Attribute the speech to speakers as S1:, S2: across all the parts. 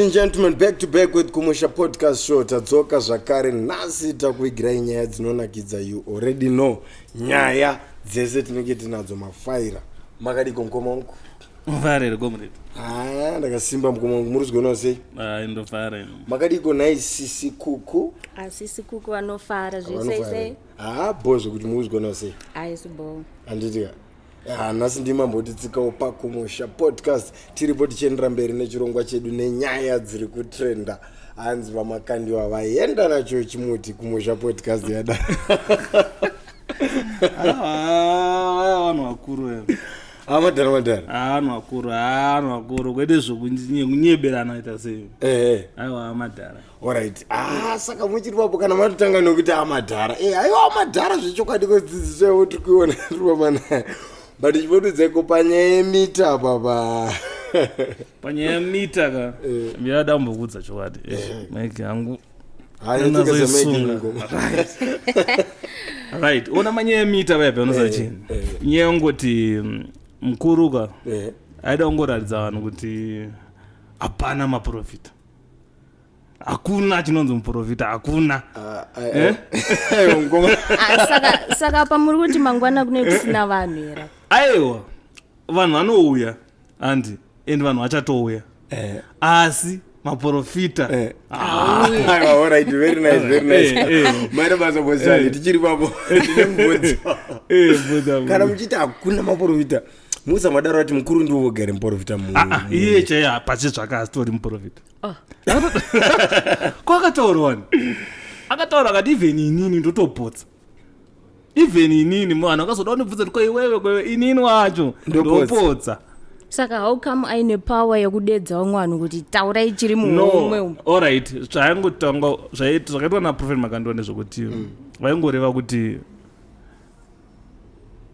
S1: Ladies and gentlemen, back to back with Kumusha Podcast Show. Tadzoka zvakare nhasi takuigirai nyaya dzinonakidza. You already know nyaya dzese tinenge tinadzo mafaira. Makadiko mukoma wangu?
S2: Mufara here, comrade?
S1: Ah, ndakasimba mukoma wangu, muri kuzvigonawo sei?
S2: Ai, ndofara ini.
S1: Makadiko nhai sisi Kuku?
S3: Asisi Kuku vanofara zvese sei?
S1: Ah, bho zvekuti muri kuzvigonawo sei?
S3: Aisi bo.
S1: Handiti ka? Ah, nhasi ndimambotitsikawo paKumusha Podcast, tiripo tichiendera mberi nechirongwa chedu nenyaya dziri kutrenda. Hanzi VaMakandiwa vaenda nacho chimuti Kumusha Podcast yada.
S2: Ah, vanhu vakuru here.
S1: Ah, madhara madhara.
S2: Ah, vanhu vakuru, ah, vanhu vakuru, kwete zvokunyeberana ita sei. Aiwa, madhara.
S1: Alright. Ah, saka muchiri papo kana matotanga nokuti amadhara. Aiwa amadhara zvechokwadi kwedzidziso yavo tiri kuiona tiri pamanaya. But chimbotudzaiko panyaya yemita papa.
S2: Panyaya yemita ka, ndinoda kumbokudza chokwadi. Mike yangu.
S1: Hayi,
S2: Unazoisunga.
S1: ngoma.
S2: Right, ona manyaya yemita paya panoza chini. Nyaya yongoti mukuru ka aida kungoratidza vanhu kuti hapana maprofita. Hakuna chinonzi muprofita, hakuna.
S1: Ah, aiwa ngoma.
S3: Ah, saka pamuri kuti mangwana kune kusina vanhu here?
S2: Aiwa, vanhu vanouya handi, and vanhu vachatouya. Asi maprofita
S1: Aiwa, alright, very nice, very nice. Maita basa bosani, tichiri papo. Tine mubvunzo.
S2: Bvunza.
S1: Kana muchiti hakuna maprofita, musa madaro ati mukuru ndiwo vogare muprofita mu.
S2: Ah, ah, iye chaiye pachitsvaka asitori muprofita. Kwakataurwa wani, akataura akati even inini ndotopotsa, even inini vanhu vakazoda kundibvunza kuti ko iwewe kwewe inini wacho
S1: Ndopotsa.
S2: ndopotsa.
S3: Saka how come aine power yekudedza vamwe vanhu kuti taurai chiri muhomwe
S2: No,
S3: umu?
S2: alright, zvaingotanga zvakaitwa naProphet Makandiwa ndezvekuti vaingoreva kuti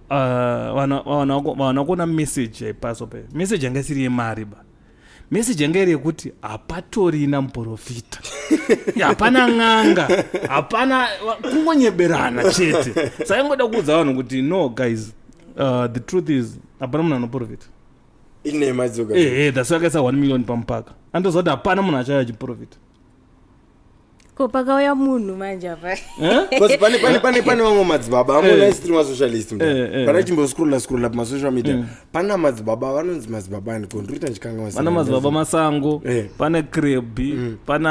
S2: vanhu vakuona message yaipaswa pa message yanga isiri yemari ba, message yanga iri yekuti hapatorina muprofita, hapana n'anga, hapana, kungonyeberana chete. Saingoda kuudza vanhu kuti no guys, the truth is hapana munhu anoprofita.
S1: Inema dzoga.
S2: Ehe, that's why akaisa 1 million pamupaka, andoziva kuti hapana munhu achauya achiprofita.
S3: Ko pakauya munhu manje apa?
S1: Because pane vamwe madzibaba amuna isitiri masocialist. Pana chimboscrolla scrolla pamasocial media, pana madzibaba vanonzi madzibaba ani ko, ndiri kuita ndichikanga.
S2: Pana madzibaba Masango. Pane Krebi, pana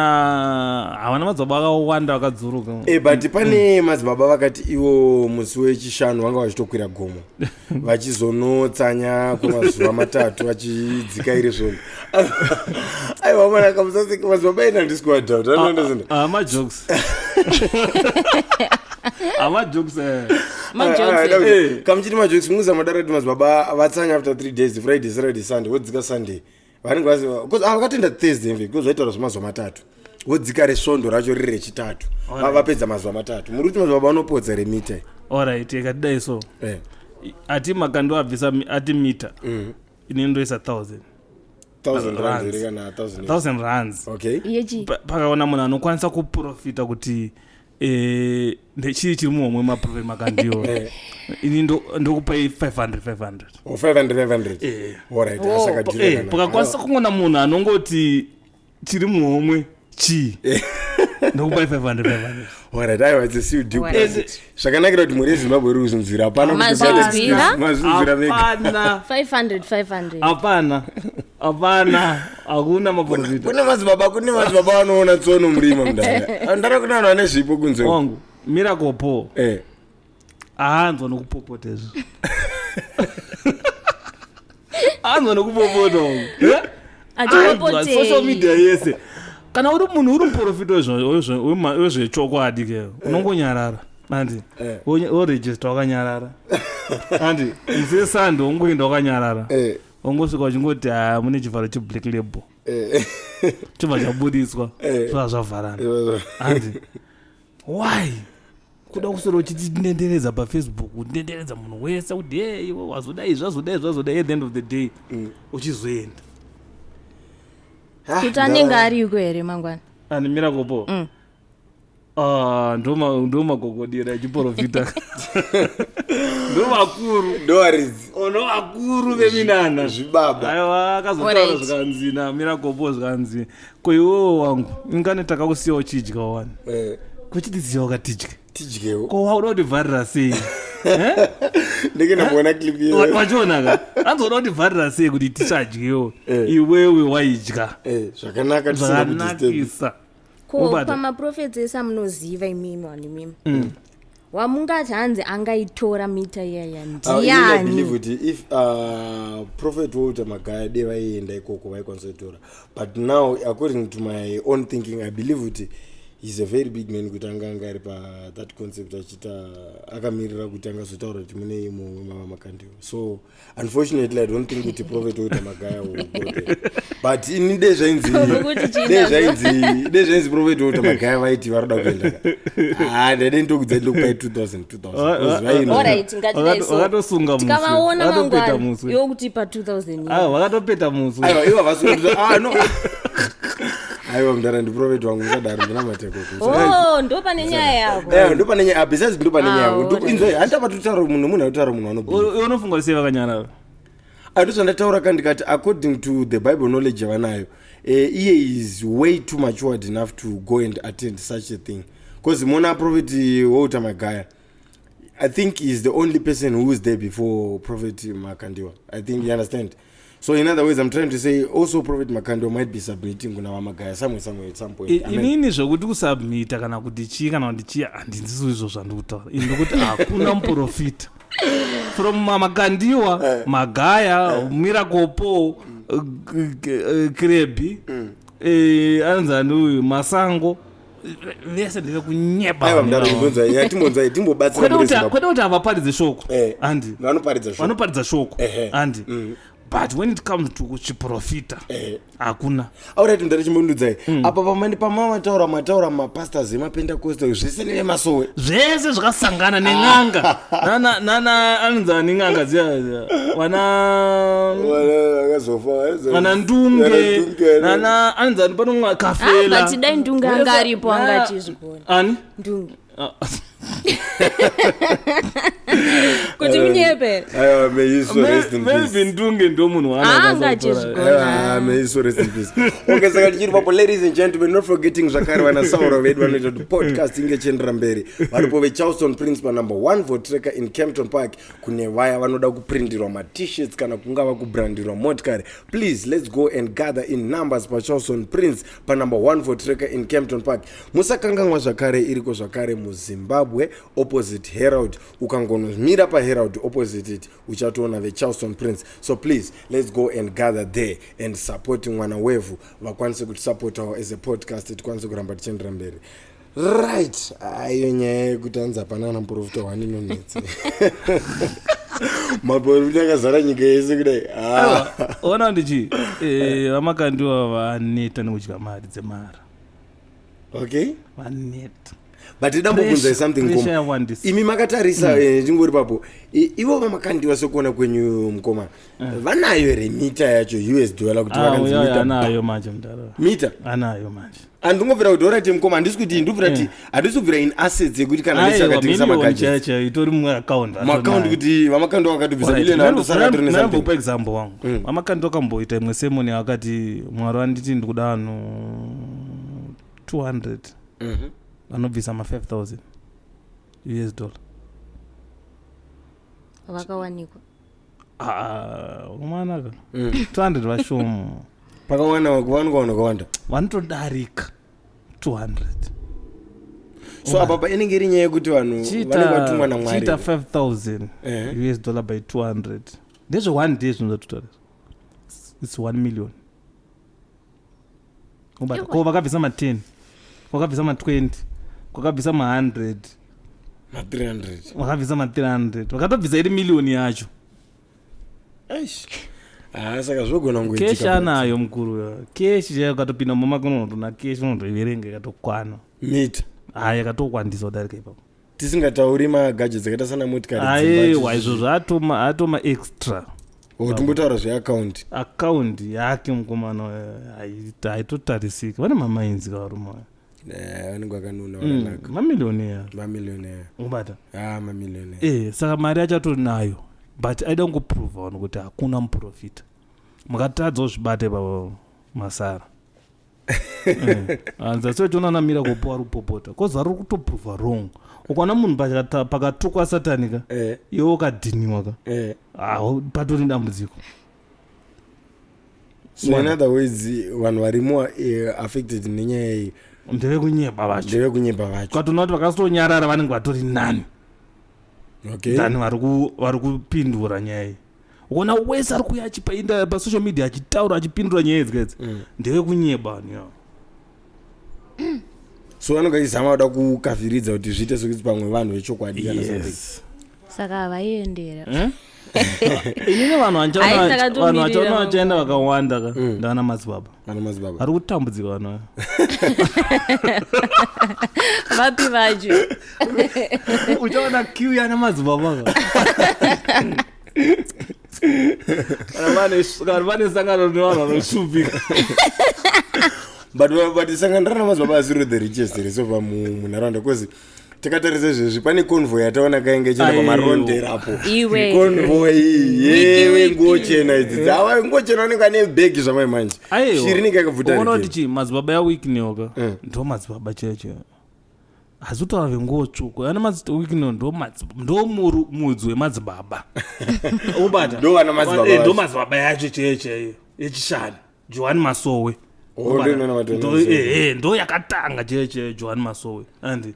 S2: havana madzibaba akawanda vakadzuruka.
S1: But pane madzibaba vakati ivo musi wechishanu vanga vachitokwira gomo vachizonotsanya kwemazuva 3 vachidzika iri svondo. Aiwa manaka, musaseke, madzibaba ena handisi kuwadoubt.
S2: Ah, majokes, amajokes.
S3: Majokes.
S1: Kamuchiti majokes, muza madaro kuti madzibaba vatsanya after 3 days, Friday, Saturday, Sunday, vodzika Sunday. Vanenge vasi because ah, vakatoenda Thursday mve because vaitaura zvemazuva 3, vodzika resvondo racho riri rechitatu. Vapedza mazuva 3. Muri kuti madzibaba vanopodza remita?
S2: Alright, ikatidai so, ati Makando abvisa ati mita, ini ndoisa 1000.
S1: 1000 rand
S2: Rands.
S1: here kana 1000?
S2: 1000 rands.
S1: Okay.
S3: Yechi?
S2: Pakaona munhu anokwanisa kuprofita kuti ndechii chiri muhomwe maProphet Makandiwa, ini ndokupai 500 500.
S1: Oh, 500 500. Alright.
S3: Oh.
S1: Asaka deal
S2: Pakakwanisa kungoona munhu anongoti chiri muhomwe chii, ndokupai 500 500.
S1: Alright, aiwa, it's a sealed deal. Zvakanakira kuti mhuri yeZimbabwe iri kuzvinzwira, hapana kuti
S3: Mazvinzwira?
S1: Mazvinzwira vega.
S2: Hapana.
S3: 500 500.
S2: Hapana, hapana, hakuna maprofita.
S1: Kune madzibaba vanoona tsono murima mudara ndara, kune vanhu vane zvipo kunze.
S2: Wangu, Miracle Paul aanzwa nokupopota izvo, aanzwa nokupopota wangu. Eh? Anzwa social
S3: Achipopotei?
S2: media yese. Kana uri munhu uri muprofita wezvechokwadi ke, unongonyarara andi worejista wakanyarara, andi musi weSunday wongoenda wakanyarara, wongosvika uchingoti ha, mune chivharo cheblack label, chobva chabudiswa, zva zvavharana. Andi why kuda kuswera uchitendenderedza paFacebook, kutenderedza munhu wese kuti hey, iwe wazodai, zvazodai, zvazodai, at the end of the day uchizoenda?
S3: Kuti anenge ariko here mangwana?
S2: Ani, Miracle Paul? Ah, ndo magogodera echiprofita, ndo vakuru.
S1: Ndovaridzi.
S2: Ndo vakuru veminana.
S1: Zvibaba.
S2: Aiwa, akazotaura
S3: Alright.
S2: zvikanzi naMiracle Paul, zvikanzi, "Ko iwewo wangu, ingane takakusiya uchidya wani, kuchitisiya wakatidya,
S1: Tidyewo.
S2: ko wauda kutivharira sei?"
S1: Ndenge ndamboona clip iyoyo.
S2: Wachionaka, anzoda kutivharira sei kuti tisadyewo, iwewe waidya?
S1: Zvakanaka, tisina kudisturb.
S2: Zvakanakisa.
S3: Ko
S2: Wobata.
S3: pamaprofets ese amunoziva imimi, vanhu imimi, wamungati hanzi angaitora mita iyaya,
S1: Ah, inini I believe
S3: ndiani?
S1: kuti if Prophet Walter Magaya de vaienda ikoko, vaikwanisa kutora. But now, according to my own thinking, I believe kuti he's a very big man kuti anga ari pathat concept, achiita akamirira kuti angazotaura kuti mune imo mava Makandiwa. So unfortunately, I don't think kuti Prophet Walter Magaya will go there. But ini de zvainzi
S3: Kuti chii?
S1: De zvainzi Prophet Walter Magaya vaiti varoda kuenda, ah, ndade ndokudza, ndokupai 2000 2000 vaino.
S3: Alright, ngatidai so.
S2: Wakatosunga muswe.
S3: Tikavaona
S2: Wakatopeta
S3: mangwana,
S2: muswe.
S3: iwe kutipa 2000.
S2: Ah, wakatopeta muswe.
S1: Aiwa, ivo havasi, ah, no, aiwa mudara, ndiprophet wangu, musadaro, ndinamateko.
S3: Oh, ndo pane nyaya yako.
S1: Ndo pane nyaya. Ah, besides, ndo pane nyaya.
S3: Ah, alright.
S1: Inzwai, handitapa totaura munhu anotaura, munhu anobhiva.
S2: Iwe unofunga kuti sei vakanyarara?
S1: Andozvandataura ka, ndikati according to the Bible knowledge yavanayo, iye is way too matured enough to go and attend such a thing, because mona Prophet Walter Magaya, I think, is the only person who is there before Prophet Makandiwa. I think you understand. So in other words, I'm trying to say also Prophet Makandiwa might be submitting kuna vaMagaya somewhere at some point. Amen.
S2: Inini zvokuti kusubmita kana kuti chii kana kuti chii, handinziso izvo zvandiri kutaura ini. Ndokuti hakuna muprofita from Makandiwa, Magaya, Miracle Paul, Krebi, anonzani uyu Masango, vese ndevekunyeba.
S1: Aiwa mudaro, timbonzwai, timbonzwai, timbobatsira
S2: Kwete
S1: muri
S2: kuti
S1: Zimbabwe.
S2: kwete kuti havaparidze shoko, handi.
S1: Vanoparidza shoko.
S2: Vanoparidza shoko, handi, but when it comes to kuchiprofita, hakuna.
S1: Alright mudaro, chimbondudzai apa pamani pamamataura, mataura mapastors emaPentecostal zvese nevemasowe.
S2: Zvese zvakasangana nen'anga, nana anonzani, n'anga dziya dziya, vana
S1: Vakazofa.
S2: vana Ndunge, nana anonzani, panomwa
S3: Ah,
S2: Kafela.
S3: but dai Ndunge anga aripo, anga achizvigona.
S2: Ani?
S3: Ndunge.
S2: Ah.
S3: Kuti munyepere.
S1: Aiwa, may he so rest in peace.
S2: Maybe Ndunge ndo munhu.
S3: Ah, anga achizvigona.
S1: Ah, may he so rest in peace. Okay, saka tichiri papo, ladies and gentlemen, not forgetting zvakare vana Sauro vedu vanoita kuti podcast inge ichiendera mberi. Varipo veCharleston Prints panumber 1 Voortrekker in Kempton Park. Kune vaya vanoda kuprindirwa maT-shirts kana kungava kubrandirwa motikari, please, let's go and gather in numbers paCharleston Prints panumber 1 Voortrekker in Kempton Park. Musakanganwa zvakare, iriko zvakare muZimbabwe, opposite Herald. Ukangonomira paHerald, opposite it, uchatoona veCharleston Prints. So please, let's go and gather there and support mwana wevhu, vakwanise kutisapotawo as a podcast, tikwanise kuramba tichiendera mberi. Right, aiyo nyaya yekuti hanzi hapana kana muprofita wani inonetsa. Maprofita akazara nyika yese kudai. Ah.
S2: Ona ndichi vaMakandiwa vaneta nekudya mari dzemara. Vaneta.
S1: But idambobvunzai something,
S2: Pressure
S1: Ngoma.
S2: yawandisa.
S1: Imi makatarisa, ndingori papo, ivo vaMakandiwa, sekuona kwenyu mukoma, vanayo here mita yacho, US dollar, kuti
S2: Ah,
S1: vakanzi
S2: uyo
S1: mita?
S2: anayo manje mudaro.
S1: Mita.
S2: Anayo manje.
S1: Handingobvira kuti orati mukoma, handisi kuti ndobvira kuti handisi kubvira in assets yekuti kana
S2: Aiwa,
S1: ndisakatengesa
S2: milioni
S1: magadgets.
S2: chaiyo chaiyo itori muaccount.
S1: Muaccount, kuti vaMakandiwa vakatobvisa milioni, vandosara atori nesomething.
S2: Ndambopa example wangu. VaMakandiwa kamboita imwe sermon yakati, "Mwari vanditi ndikuda vanhu 200 vanobvisa ma5 000 US dollar."
S3: Vakawanikwa?
S2: Ah, umanaka 200 vashomo.
S1: Pakawana vanhu vakawanda.
S2: Vanotodarika 200.
S1: So apa pa inenge iri nyaya yekuti vanhu vanenge vatumwa namwari.
S2: Chiita 5000 US dollar by 200, ndezve one day zvinhu zvatotaura, it's 1 million. Ubata.
S3: Ewa.
S2: Ko vakabvisa ma10, kwakabvisa ma20, kwakabvisa ma100,
S1: Ma300.
S2: Vakabvisa ma300, vakatobvisa iri miliyoni yacho.
S1: Eish. Ah, saka zvogona
S2: Keshi
S1: kungoitika.
S2: anayo mukuru, keshi chaiyo. Ukatopinda mumake unotona keshi, unotoiverenga ikatokwana.
S1: Mita.
S2: Hai, yakatokwandisa kudarika ipapo.
S1: Tisingatauri magadgets akaita sana motikari.
S2: Aiwa, izvo zvatoma atoma extra.
S1: Timbotaura zveaccount.
S2: Akaundi yake mukomana haitotarisiki. Vane mamainzi kavarume vaya.
S1: Vanenge vakanona vakanaka.
S2: Mamillionaire.
S1: Mamillionaire.
S2: Ubata.
S1: Ah, mamillionaire.
S2: Eh, saka mari yacho atori nayo, but aida kungoprova vanhu kuti hakuna muprofita. Mukatadza kuzvibata ipapa masara. Hanzi asi vachiona namira kupo ari kupopota kozi ari kutoprova wrong. Ukaona munhu pakatukwa satani ka, iwe ukadhiniwa ka, ah, patori dambudziko.
S1: So in other words, vanhu varimo affected nenyaya iyi
S2: ndevekunyeba vacho.
S1: Ndevekunyeba vacho.
S2: Ukatoona kuti vakasitonyarara vanenge vatori nani than vari kupindura nyaya iyi. Ukaona wese ari kuuya achipainda pasocial media achitaura achipindura nyaya idzi kaidzi, ndevekunyeba vanhu ivavo.
S1: So vanenge vachizama kuda kukavhiridza kuti zviite sekuti pamwe vanhu vechokwadi kana something.
S2: Yes.
S3: Saka havaiendera.
S2: Eh? Inini vanhu
S3: Ai,
S2: vanhu vachaona
S3: takatomirira.
S2: vachaenda vakawanda ka, ndavana madzibaba.
S1: Vana madzibaba.
S2: Vari kutambudzika vanhu ava.
S3: Vapi vacho?
S2: Uchaona kiu yana madzibaba ka. Kana vane sangano nevanhu vanoshupika.
S1: But sangano rana madzibaba asiri the richest here so far munharaunda? Because takatarisa izvezvi pane convoy yataona kainge ichienda
S2: Aiwa.
S1: pamaronderapo.
S3: Iwe.
S1: Convoy yewe
S3: Wiki,
S1: nguo chena idzi dzava nguo chena, vanenge vane bhegi zvamai manje. Shiri inenge yakabvuta.
S2: Unoona kuti
S1: Rekeni.
S2: chii, madzibaba yaWicknell ka, ndo madzibaba chaiyo chaiyo. Hasi kutaura venguo tsvuku ana Wicknell, ndo mudzi wemadzibaba, ubata.
S1: Ndo vana madzibaba
S2: Ndo
S1: vacho.
S2: madzibaba yacho chaiyo chaiyo yechishanu, Johani Masowe.
S1: Oh, ndo inoona Johani Masowe.
S2: Ndo yakatanga chaiyo chaiyo Johani Masowe. Andi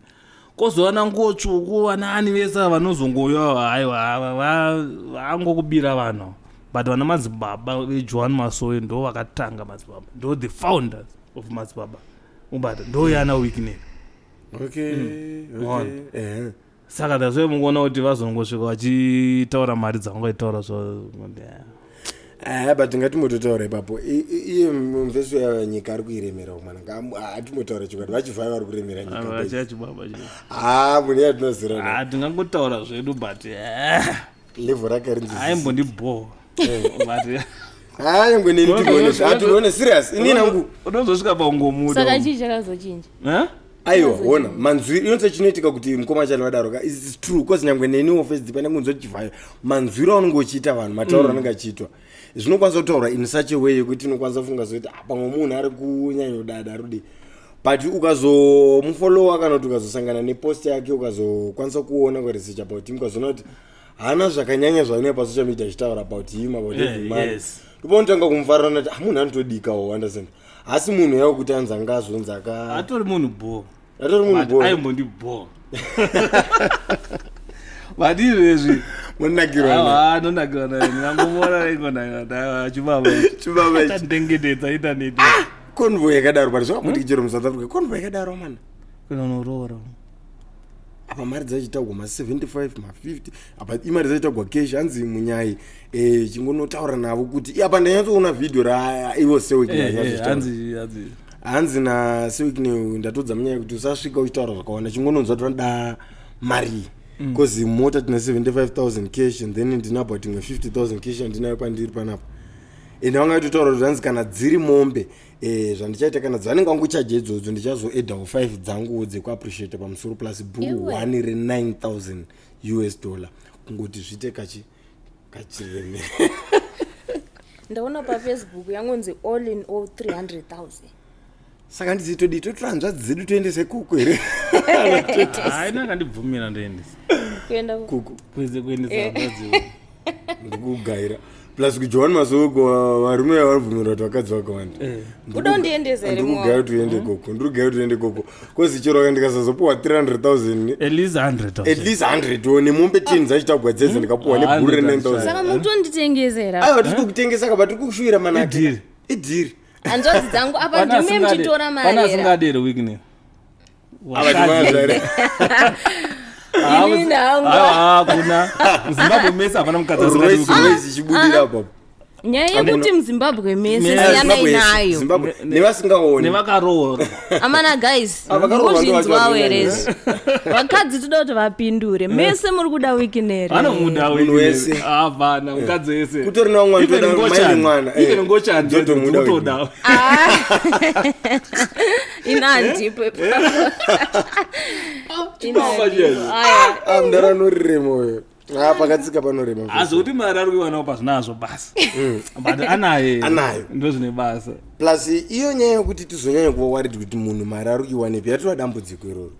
S2: kozova nguo tsvuku vanani vese ava vanozongoya, aiwa, vangokubira vanhu. But vana madzibaba veJohani Masowe ndo vakatanga madzibaba, ndo the founders of madzibaba, ubata, ndo yana Wicknell. Ona. Saka that's why mukuona kuti vazongosvika vachitaura mari dzavanga zvo.
S1: Ah, but ngatimbototaura ipapo. Iye mufeso yanyika ari kuiremera mwana. Hatimbotaura chokwadi, vachivhai vari kuremera nyika boys.
S2: Chachibaba.
S1: Ah, mune yatinozirana.
S2: Tingangotaura zvedu, but
S1: level rake rinzi
S2: aimbondibhowa, but
S1: Ah, nyangwe neni tione, hatione serious ini nangu.
S2: Unozosvika paungomuda.
S3: Saka chii chakazochinja?
S1: Aiwa, ona manzwiro inonse chinoitika kuti mukoma chani vadaro ka, it's true, cause nyangwe neniwo first pane kunzwa chivhayo, manzwiro aunenge uchiita vanhu, matauriro anenge achiitwa, zvinokwanisa kutaurwa in such a way yekuti inokwanisa kufunga sekuti, ah, pamwe munhu ari kunyanyodada rudi, but ukazomufollowa kana kuti ukazosangana nepost yake, ukazokwanisa kuona kuresearch about him, ukazoona kuti haana zvakanyanya zvaanouya pasocial media achitaura about him, about every man, ndopaunotanga kumufarira kuti, ah, munhu anotodikawo, understand? Asi munhu yavo kuti anzi angazonzi aka
S2: Atori munhu bho.
S1: Atori munhu bho.
S2: Aimbondibho, but izvezvi
S1: Munonakirwa.
S2: Aiwa, anonakirwa naye, ndingangomuona ingonakirwa chibaba.
S1: Chibaba ichi.
S2: Chandengededza intaneti.
S1: Convoy yakadaro, but zvakabutika chero muSouth Africa convoy yakadaro mana.
S2: Kuenda unoroora.
S1: Apa mari dzachitagwa ma75, ma50, apa imari dzachitagwa cash. Hanzi munyai chingonotaura navo kuti apa ndanyatsoona vhidhio raivo Sir Wicknell.
S2: Hanzi hanzi
S1: Hanzi naSir Wicknell, ndatodza munyai kuti usasvika uchitaura zvakawanda, chingononzwa kuti vanoda mari, because mota tina 75 000 cash and then ndina about imwe 50 000 cash andinayo pandiri panapa. Ende vanga vatotaura kuti hanzi kana dziri mombe, zvandichaita kana dzavanenge vangochaja idzodzo, ndichazoedhawo 5 dzanguwo dzekuappreciate pamusoro, plus bull
S3: Iwe.
S1: 1 re9 000 US dollar, kungoti zviite kachi kachireme.
S3: Ndaona paFacebook yangonzi all in all 300 000.
S1: Saka handisi todii, totora hanzvadzi dzedu toendese kuku here?
S2: Haina akandibvumira ndoendesa.
S3: Kuenda
S1: Kuku.
S2: Kuze kuendesa hanzvadzi.
S1: Ndikugaira plus kuJohani Masoko varume varibvumira kuti vakadzi vakawanda.
S3: Uda undiendesa here?
S1: Ndikugaya kuti uende koko, ndirikugaya kuti uende koko, cause chero ndikasazopuwa 300 000,
S2: At least 100.
S1: At least 100 wo, nemombe 10 dzachitagwa dzedze, ndikapuwa nebhuru re9 000.
S3: Saka mutonditengesera?
S1: Aiwa, tiri kukutengesa kaba, tiri kukushuvira manake.
S2: Idhiri.
S1: Idhiri.
S3: Hanzvadzi dzangu apa ndime muchitora
S2: Pana
S3: mari here?
S2: asingadi here Wicknell?
S1: Ava.
S3: Inini hangu.
S2: Hakuna muZimbabwe mese hapana mukadzi asingadi
S1: Royce
S2: Wicknell.
S1: Royce ichibudira apapo.
S3: Nyaya yekuti muZimbabwe mese
S2: Mese.
S3: siyanai
S1: Zimbabwe yese,
S3: nayo.
S1: Zimbabwe nevasingaoni.
S2: Nevakaroorwa.
S3: Amana guys,
S1: Ah, vakaroorwa ndo vacho
S3: muzvinzwawo
S1: vazvinyanyi.
S3: here izvi? Vakadzi toda kuti vapindure. Mese muri kuda Wicknell.
S2: Anomuda.
S1: Munhu wese.
S2: Hapana mukadzi wese.
S1: Kutori nevamwe
S2: Even
S1: vanotoda mai
S2: ngochani.
S1: nemwana, eh.
S2: Even ngochani
S1: Dzotomuda.
S2: dzotoda.
S3: Ina handipo.
S2: Chibaba chiyani.
S3: Aya.
S1: Ah, mudara anorirema uyo. Ah, pakatsika panorema.
S2: Hazvokuti mari ari kuiwanawo pazvinazvo basi, but anaye.
S1: Anayo.
S2: Ndo zvine basa.
S1: Plus iyo nyaya yekuti tizonyanya kuva worried kuti munhu mari ari kuiwanepi yatova dambudziko iroro.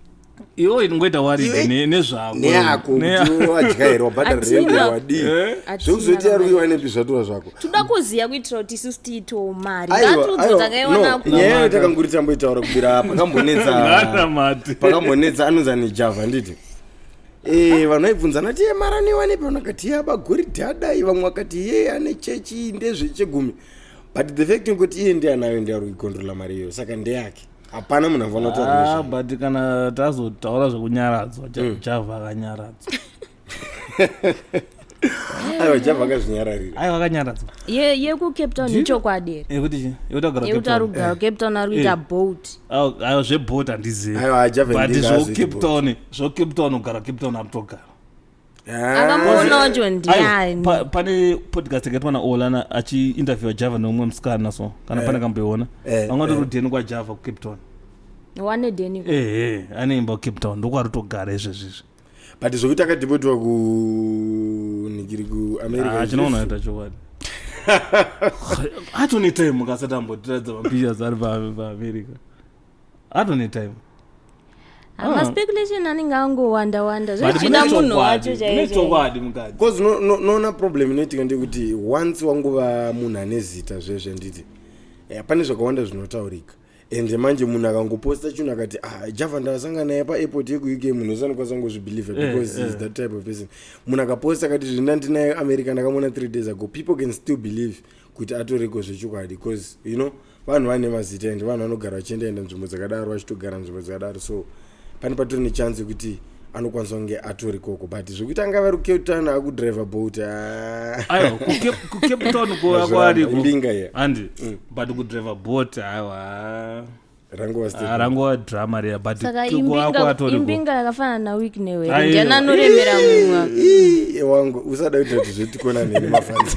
S2: Iwo inongoita worried nezvako.
S1: Neyako, kuti wadya here, wabhadhara
S3: Hatina.
S1: rent here, wadii.
S3: Hatina.
S1: Zvekuzoti ari kuiwanepi zvatova zvako.
S3: Toda kuziva kuitira kuti isusu tiitewo mari.
S1: Aiwa,
S3: Ngatiudzwe
S1: aiwa,
S3: takaiwana
S1: no,
S3: ku.
S1: nyaya iyoyo takanguri tamboitaura kubira pakambonetsa.
S2: Nganamati.
S1: Pakambonetsa anonzi ane Java, nditi vanhu vaibvunzana ti, "Ye, mari anoiwanepi?" Vanhu vakati ye abagoridhe adai, vamwe vakati ye ane chechi, ndezvechegumi, but the fact yekuti iye ndiye anayo, ndiye ari kuikontrola mari iyoyo, saka ndeyake, hapana munhu anofanira kutaura
S2: Ah,
S1: nezvayo.
S2: but kana tazotaura zvekunyaradzwa, Java akanyaradzwa.
S1: Aiwa, Java akazvinyararira.
S2: Aiwa, akanyaradzwa.
S3: YekuCape Town ichokwadi here?
S2: Yekuti chi? Yekuti agara
S3: Yekuti
S2: Cape
S3: ari
S2: Town.
S3: kugara Cape Town, ari kuita boat.
S2: Aiwa, zveboat handizivi.
S1: Aiwa, Java
S2: But
S1: ndinga azoiti
S2: zvoCape Town, zvoCape Town, kugara Cape Town akutogara.
S1: Ah,
S3: Akamuona wacho
S2: Aiwa,
S3: ndiani?
S2: pane podcast yakaitwa naOlana achiinterviewa Java neumwe musikana, so kana pane kamboiona, vanga tori kudheni kwaJava kuCape Town.
S3: Wane dheni.
S2: Ehe, anoimba kuCape Town, ndokwari togara izvezvizvi.
S1: But zvokuti akadhipotwa kunikiri kuAmerica.
S2: Ah, chinoona ita chokwadi atone time kasati ambotiradza mapictures ari paAmerica, atone time.
S3: Maspeculation anenge angowanda wanda,
S2: But
S3: zvichida
S2: mune
S3: munhu
S2: chokwadi,
S3: wacho
S2: mune
S3: chaicho.
S2: chokwadi mukadzi.
S1: Because noona problem inoitika ndeyekuti once wangova munhu ane zita zvezve, nditi pane zvakawanda zvinotaurika, ende manje munhu akangoposta chinhu akati, "Ah, Java ndasangana naye paairport yekuUK," munhu wese anokwanisa kungozvibelieve because he's that type of person. Munhu akaposta akati zvinda ndinaye America, ndakamuona 3 days ago, people can still believe kuti atoriko zvechokwadi, because vanhu vane mazita ende vanhu vanogara vachiendaenda nzvimbo dzakadaro, vachitogara nzvimbo dzakadaro, so pane patori nechance yekuti anokwanisa kunge atori koko, but zvekuti angave ari kuCape Town akudriver boat, ah.
S2: Aiwa, kuCape Town kwariko.
S1: Imbinga iya.
S2: Handi, but kudriver boat, aiwa.
S1: Rangova
S2: Ah,
S1: statement.
S2: rangova drama riya, but
S3: Saka
S2: kwatoriko.
S3: imbinga yakafanana naWicknell here?
S2: Aiwa.
S3: Ndiani anoremera mumwe?
S1: Ii, wangu, usada kuita kuti zvetikona neni mafanzi.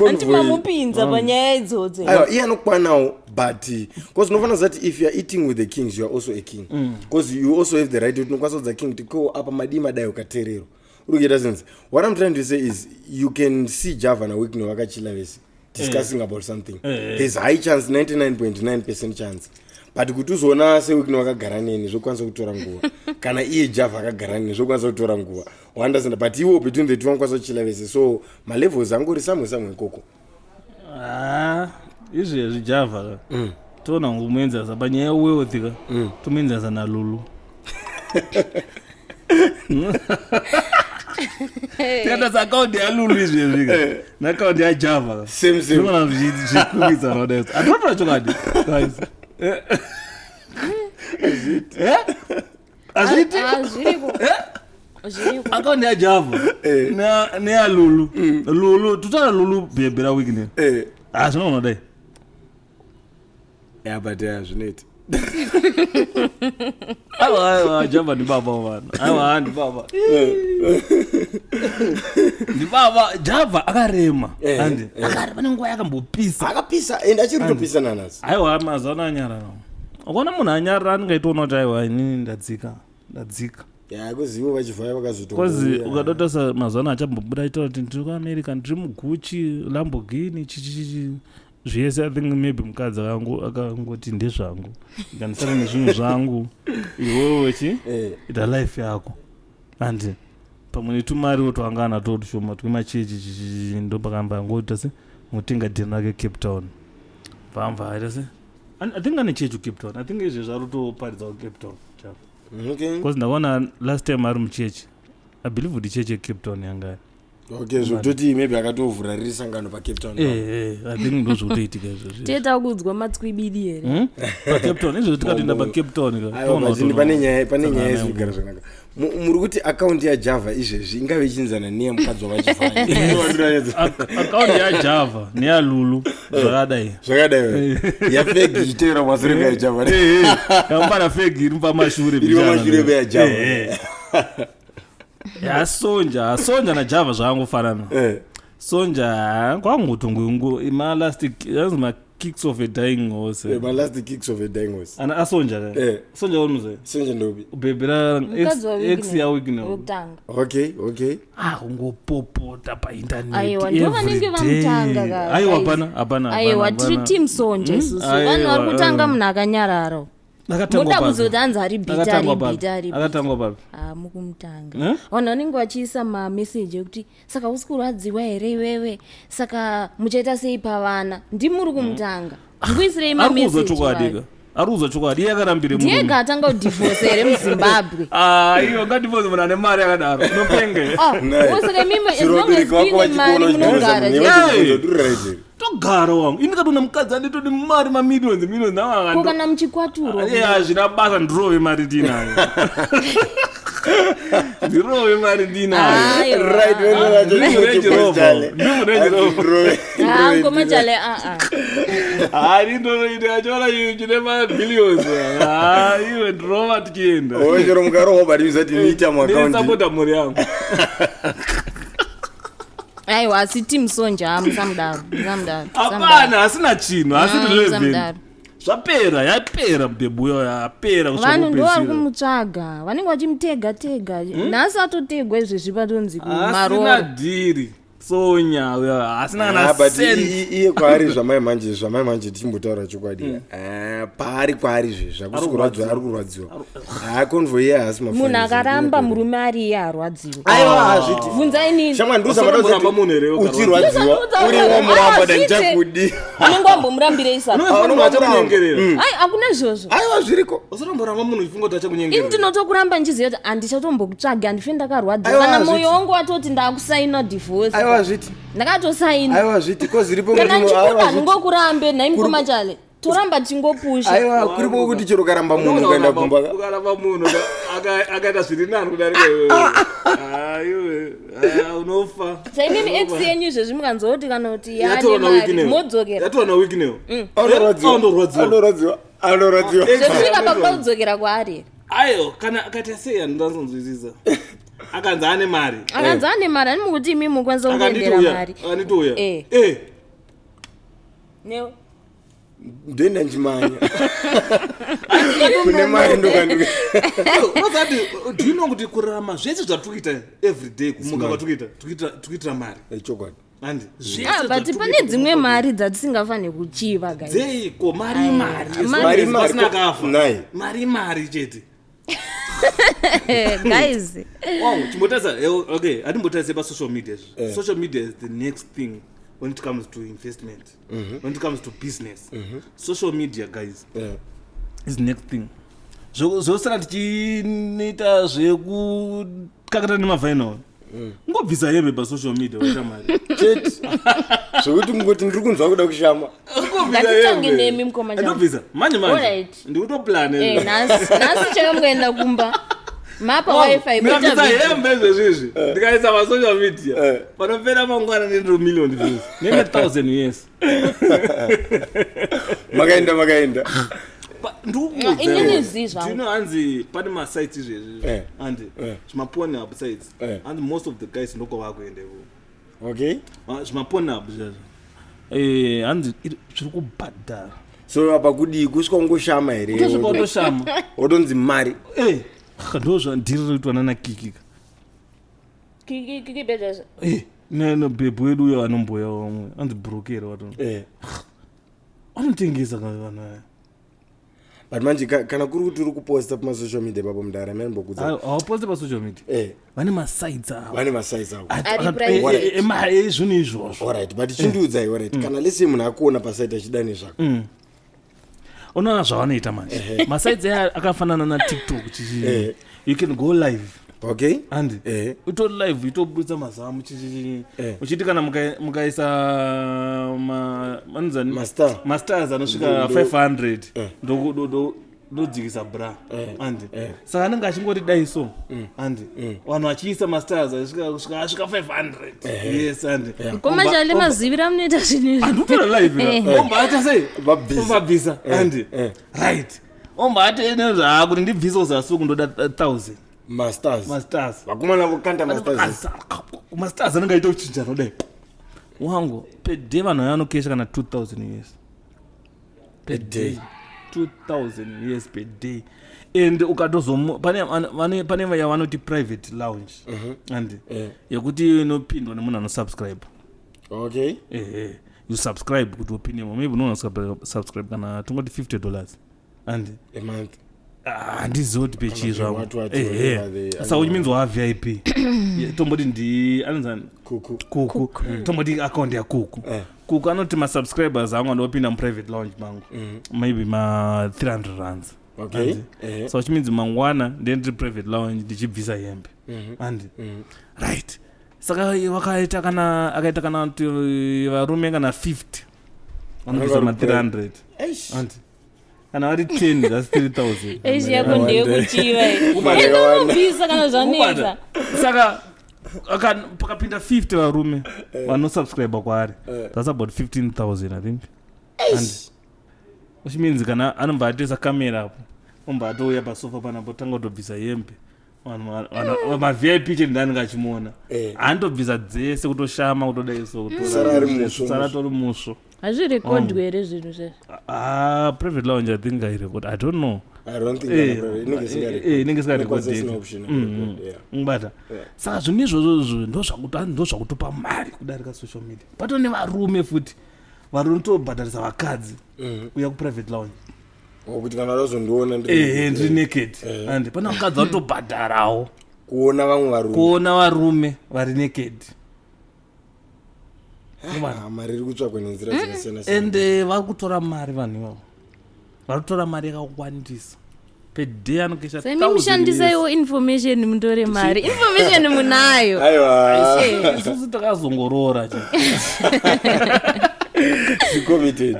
S3: Anti mamupinza panyaya idzodzo.
S1: Aiwa, iye anokwanawo, but because unofanira kuziva kuti if you are eating with the kings, you are also a king, because you also have the right kuti unokwanisa kudza king kuti ko apa madii madai, ukateererwa uri kuita sense. What I'm trying to say is you can see Java naWicknell vakachila vese discussing about something. There's high chance, 99.9% chance, but kuti uzoona seWicknell vakagara neni zvokwanisa kutora nguva, kana iye Java akagara neni zvokwanisa kutora nguva, waunderstand? But iwo between the two vanokwanisa kuchila vese, so malevels angori samwe samwe ikoko.
S2: Ah, izvezvi Java ka, toona kumuenzanisa panyaya yewealth ka, tomuenzanisa naLulu. Tikatarisa akaunti yaLulu izvezvi ka neakaunti yaJava ka,
S1: Same, same.
S2: zvinogona zvikwikwidzana kudai. Hatinotora chokwadi, guys. Eh? Hazviiti.
S3: Ah, zviriko, zviriko.
S2: Akaunti yaJava neyaLulu, Lulu, totaura Lulu bhebhe raWicknell. Hazvinoona kudai.
S1: Yeah, but zvinoita.
S2: Aiwa, aiwa, Java ndibaba vanhu, aiwa, ndibaba, ndibaba. Java akarema. Andi akarema nenguva yakambopisa.
S1: Akapisa and achiri kutopisa nanhasi.
S2: Aiwa, mazuva ano anyarara. Ukaona munhu anyarara anongaitoona kuti aiwa, inini ndadzika, ndadzika.
S1: Ya, kuzivo vachivhaya vakazoto.
S2: 'Cause ukadotasa mazuva ano achambobuda achitaura kuti ndiri kuAmerica, ndiri muGucci, Lamborghini, chichichichi zvese, I think maybe mukadzi akangoti ndezvangu, ndikandisana nezvinhu zvangu, iwewe chi ita life yako, andi pamwe netumariwo twanga anato tushoma twemachechi chichichi, ndo pakamba angoita se ngotenga dheni rake Cape Town, bvambva aita se I think ane chechi kuCape Town. I think izvezvi ari kutoparidza kuCape Town.
S1: Okay.
S2: Because ndakaona last time ari muchechi, I believe kuti chechi yeCape Town yanga
S1: Okay, zvokutoti maybe akatovhura riri sangano paCape Town.
S2: Eh, eh, I think ndozvotoitika izvozvi.
S3: Teta kuudzwa matswibidi here?
S2: PaCape Town izvozvi, tikatoenda paCape Town ka,
S1: Aiwa,
S2: toona
S1: but
S2: kuti
S1: pane nyaya, pane nyaya
S2: Sangano
S1: isiri kugara zvakanaka. Muri kuti akaunti yaJava izvezvi ingave ichinzana neyemukadzi wavachifanya?
S2: Akaunti yaJava neyaLulu zvakadai.
S1: Zvakadai, yaFegi ichitevera masure kayajava.
S2: Yambana Fegi iri pamashure.
S1: Iri pamashure peyaJava.
S2: Yasonja, Sonja naJava zvakangofanana. Sonja kwanguti malast, anzi ma-kicks of a dying horse.
S1: Malast kicks of a dying horse.
S2: Ana aSonja ka. Sonja unoziva?
S1: Sonja ndobi?
S2: Ubhebhera.
S3: Mukadzi
S2: Ex yaWicknell.
S3: Wekutanga.
S1: Okay.
S2: Ah, kungopopota paintaneti.
S3: Aiwa, ndo vanenge vamutanga ka,
S2: Aiwa,
S3: guys.
S2: hapana, hapana.
S3: Aiwa, tiri
S2: Hapana.
S3: team Sonja isusu. Vanhu vari
S2: Aiwa,
S3: kutanga
S2: aiwa.
S3: munhu akanyarara.
S2: Akatangwa
S3: Muda
S2: papi?
S3: kuzoti hanzi ari bitter, ari
S2: Akatangwa papi?
S3: bitter, ari bitter.
S2: Akatangwa papi?
S3: Ah, mukumutanga.
S2: Eh?
S3: Vanhu vanenge vachiisa mameseji ekuti, "Saka usi kurwadziwa here iwewe? Saka muchaita sei pavana?" Ndimuri kumutanga, ndikuisirei
S2: Ari kuudzwa
S3: mameseji.
S2: chokwadi ka, ari kuudzwa chokwadi. Iye akarambire murume.
S3: Ndiyega atanga kudhivhosa here muZimbabwe?
S2: Ah, iyo ngatipoze munhu ane mari yakadaro, unopenge.
S3: Ah, saka imimi, as long as
S1: Vabereki vako
S3: kuine mari,
S1: vachikuona.
S3: munogara chete.
S1: Uchidhuriraiteri.
S2: Togara wangu, ini katona mukadzi anditodi mari, mamillions, millions.
S3: Ko kana muchikwaturwa?
S2: Hazvina basa, ndirove mari ndinayo, ndirove mari ndinayo.
S3: Aiwa.
S1: Right.
S2: Ndiri Rover. Ndiri Rover.
S3: Ah, ngoma chale, aa.
S2: Hari ndoroita achiona chinhu chine mabillions. Ah, iwe, ndirova tichienda.
S1: Chero mukarohwa, but usati niita muakaunti.
S2: Ndisapota mhuri yangu.
S3: Aiwa, asi team Sonja, musamudaro, musamudaro, musamudaro.
S2: Hapana, asina chinhu, asi relevant.
S3: Musamudaro.
S2: Zvapera, yapera mubhebhu, yapera kusvika
S3: Vanhu ndo vari
S2: kupedzisira.
S3: kumutsvaga, vanenge vachimutega tega. Nhasi atotegwa izvezvi, patonzi
S2: Asina
S3: kumaroro.
S2: dhiri Sonya uyo, asina kana
S1: Ah, but
S2: cent.
S1: iye kwaari zvamai manje, zvamai manje, tichimbotaura chokwadi. Ah, paari kwaari izvezvi hakusi kurwadziwa, ari kurwadziwa. Ha, convoy iye haasi.
S3: Munhu akaramba murume ari iye arwadziwa.
S1: Aiwa, hazviti.
S3: Bvunzai nini.
S1: Shamwani,
S2: Usaramboramba munhu here ukarwadziwa?
S1: uchirwadziwa
S3: Usaramboramba.
S1: uri wamuramba.
S3: Ah, zvite.
S1: Dandichakudi.
S3: Unenge wambomurambirei saka?
S2: Unofanira
S1: Ah,
S2: achakunyengerera.
S3: Ai, hakuna izvozvo.
S1: Aiwa, zviriko.
S2: Usaramboramba munhu uchifunga kuti
S3: Ini
S2: achakunyengerera.
S3: ndinotokuramba ndichiziva kuti handichatombokutsvagi, handife ndakarwadziwa.
S1: Aiwa,
S3: Kana
S1: hazviti.
S3: mwoyo wangu watoti ndakusaina divorce,
S1: Aiwa, zviti.
S3: ndakatosaina.
S1: Aiwa, zviti ko ziripo.
S3: Kana
S1: Kuti aiwa,
S3: ndichikuda,
S1: zviti.
S3: ndingokurambe nhai mukoma Chale, toramba tichingopusha.
S1: Aiwa, kuripo kuti chero ukaramba munhu ukaenda kumba
S2: Ukaramba munhu akaita zviri nani kudarika iwewe. Ah, iwe, ah, unofa.
S3: Saimimi ex yenyu izvezvi mukanzwa kuti kana kuti yaane
S2: Yatorwa
S3: mari,
S2: naWicknell.
S3: modzokera?
S2: Yatorwa naWicknell.
S1: Anorwadziwa.
S2: Anorwadziwa.
S1: Anorwadziwa, anorwadziwa.
S3: Zvekusvika pakuda kudzokera kwaari here?
S2: Ayo, kana akaita sei, handindatsonzwisisa. Akanzi ane mari.
S3: Akanzi ane mari, ani mukuti imi mukwanisa
S2: Akanditi
S3: kungoendera
S2: uya.
S3: mari?
S2: Akanditi uya.
S3: Eh.
S2: Eh.
S3: Newe.
S1: Ndoenda nchimanya kune mari ndokanduka.
S2: Unozati, do you know kuti kurarama zvese zvatiri kuita everyday, kumuka kwatiri kuita, tiri kuitira mari?
S1: Chokwadi.
S2: Handi zvese
S3: Ah, but
S2: zvatiri
S3: pane
S2: kuita
S3: dzimwe mari dzatisingafaniri kuchiva, guys.
S2: Dzeiko? Mari mari.
S3: Mari-
S1: Mari mari,
S2: Pasina kafa.
S1: Nai.
S2: Mari mari chete.
S3: Eh, guys.
S2: Wow, chimbotarisa, okay, hatimbotarise pasocial media izvi. Social media is the next thing when it comes to investment, when it comes to business. Social media, guys, is the next thing. Zvosara tichinoita zvekukakata nemavhainal, ungobvisa hembe pasocial media, waita mari.
S1: Chete, zvokuti kungoti ndiri kunzwa kuda kushama.
S3: Ngatitange nemi, mukoma Chale.
S2: Ndobvisa manje manje.
S3: Alright.
S2: Ndikutoplana.
S3: Eh, nhasi, nhasi chakamboenda kumba mapa WiFi moita
S2: Ndikabvisa
S3: video.
S2: hembe izvezvizvi, ndikaisa pasocial media, panopera mangwana nendiro million views nene thousand years.
S1: Makaenda, makaenda.
S3: Ah, inini zii zvangu.
S2: Ndino hanzi pane masites izvezvi, handi zvimaPornhub sites. Hanzi most of the guys ndokwavakuenda ikoko. ZvimaPornhub zvezvo. Eh, hanzi zviri kubhadhara.
S1: So apa kudii? Kusvika ungoshama here?
S2: Kutosvika utoshama.
S1: Wotonzi mari.
S2: Eh, ndo zvandiri kuitwa nana Kikika.
S3: Kiki beja.
S2: Nebhebhu wedu uyo anomboya wamwe anzi brokera wato. Anotengesa kana vanhu aya.
S1: But manje kana kuri kuti uri kuposta pamasocial media papo, mudara maimbokudza.
S2: Hawaposte pasocial media. Vane masites avo.
S1: Vane masites avo.
S3: Ari private.
S2: Ezvinhu izvozvo.
S1: Alright, but chindiudzai, alright, kana lese munhu akuona pasite achida nezvako.
S2: Unoona zvavanoita manje, masites aya akafanana naTikTok chichi. You can go live.
S1: Okay.
S2: Andi utori live, itobudisa mazamu chichichi, uchiti kana mukaisa manzani
S1: Mastar.
S2: Mastars anosvika 500, ndodzikisa bra, andi saka anenge achingoti dai so, andi vanhu vachiisa mastars asvika kusvika asvika 500, yes, andi
S3: Komashale maziviro amunoita zvinhu izvi.
S2: Andikutora live. Omba aita sei?
S1: Vabvisa.
S2: Ombabvisa, andi right, omba ati nezva kuti ndibvise uzasi uku, ndoda 1000
S1: Masters.
S2: Mastars.
S1: Vakomana vokanda masters.
S2: Mastars anenge aita kuchinjana kudai wangu. Per day vanhu vaya vanokesha kana 2000 US.
S1: Per day.
S2: 2000 US per day. And ukatozomu pane vaya vanoti private lounge, andi yekuti inopindwa nemunhu anosubscribe. Ehe, you subscribe kuti upindemo. Maybe unoona subscribe kana tongoti $50, andi
S1: A month.
S2: Ah, handizivi kuti pechii zvavo.
S1: What, whatever they-
S2: Saka which means waVIP. Yeah, tomboti ndi anonzani?
S1: Kuku.
S2: Kuku. Tomboti account yaKuku. Kuku anoti masubscribers angu andopinda muprivate lounge mangu maybe ma300 rands. Andi. So which means mangwana ndiye ndiri private lounge ndichibvisa hembe, andi right. Saka vakaita kana akaita kana kuti varume kana 50 vanobvisa ma300,
S1: Eish.
S2: andi kana vari 10, that's 3000.
S3: Eishi yako ndeyekuchiva.
S1: Kubata yakawanda.
S3: Endomubvisa kana zvanetsa.
S2: Kubata. Saka pakapinda 50 varume vanosubscribe kwaari, that's about 15,000, I think.
S1: Eish.
S2: Which means kana anobva atoisa kamera apo, obva atouya pasofa panapo, tanga kutobvisa hembe. Vanhu maVIP chete ndaanenge achimuona. Anotobvisa dzese, kutoshama, kutodai so.
S1: Kusara ari musvo,
S2: Sara
S1: musvo.
S2: tori musvo.
S3: Hazvirekodwi here zvinhu zvezvo?
S2: Ah, private lounge, I think airecord, I don't know.
S1: I don't think inenge isingarecord.
S2: Inenge
S1: Inenge isina
S2: isingarekodeki.
S1: option yekurecord, yeah.
S2: Ngibata. Saka zvinhu izvozvo ndozvakutopa mari kudarika social media. Pato nevarume futi vari kutobhadharisa vakadzi kuuya kuprivate lounge.
S1: Oh, kuti kana vazondiona
S2: Ehe, ndiri naked, and pane vakadzi vanotobhadharawo
S1: kuona vamwe varume.
S2: Kuona varume vari naked.
S1: Ah, mari iri kutsvakwa nenzira dzakasiyana siyana.
S2: And vari kutora mari, vanhu ivavo vari kutora mari yakawandisa. Per day anokesha
S3: Saimi
S2: 1000
S3: mushandisaiwo information mutore mari, information munayo.
S1: Aiwa.
S2: US. Isusu takazongoroora che.
S1: Committed.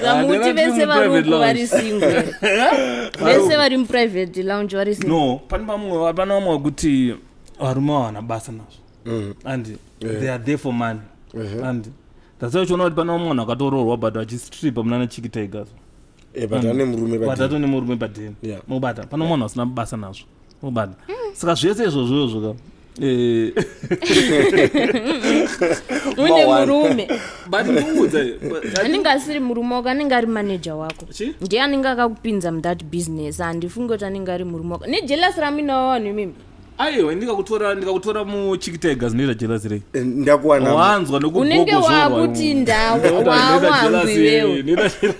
S3: Zamuti vese vari uku vari single, vese vari muprivate lounge vari single.
S2: No, pane vamwe, pane vamwe wekuti varume havana basa nazvo, and they are there for money. And that's why uchiona kuti pane vamwe vanhu vakatoroorwa but vachistripa munana Chiki Tigers.
S1: But ane murume
S2: but
S1: padini.
S2: atone murume padeni. Mubata, pane munhu asina basa nazvo, mubata. Saka zvese izvozvo izvo ka
S3: Une
S1: Mawana.
S3: murume
S2: but ndikuudza
S3: anenge asiri murume wako, anenge ari maneja wako.
S2: Chi?
S3: Ndiye anenge akakupinza muthat business. Handifungi kuti anenge ari murume wako nejealous raminawo vanhu imimi.
S2: Aiwa, ndikakutora muChiki Tigers, ndinoita jealous rei?
S1: Ndakuwana.
S2: Wanzwa?
S3: Unenge wakuti ndawawangu iwewe.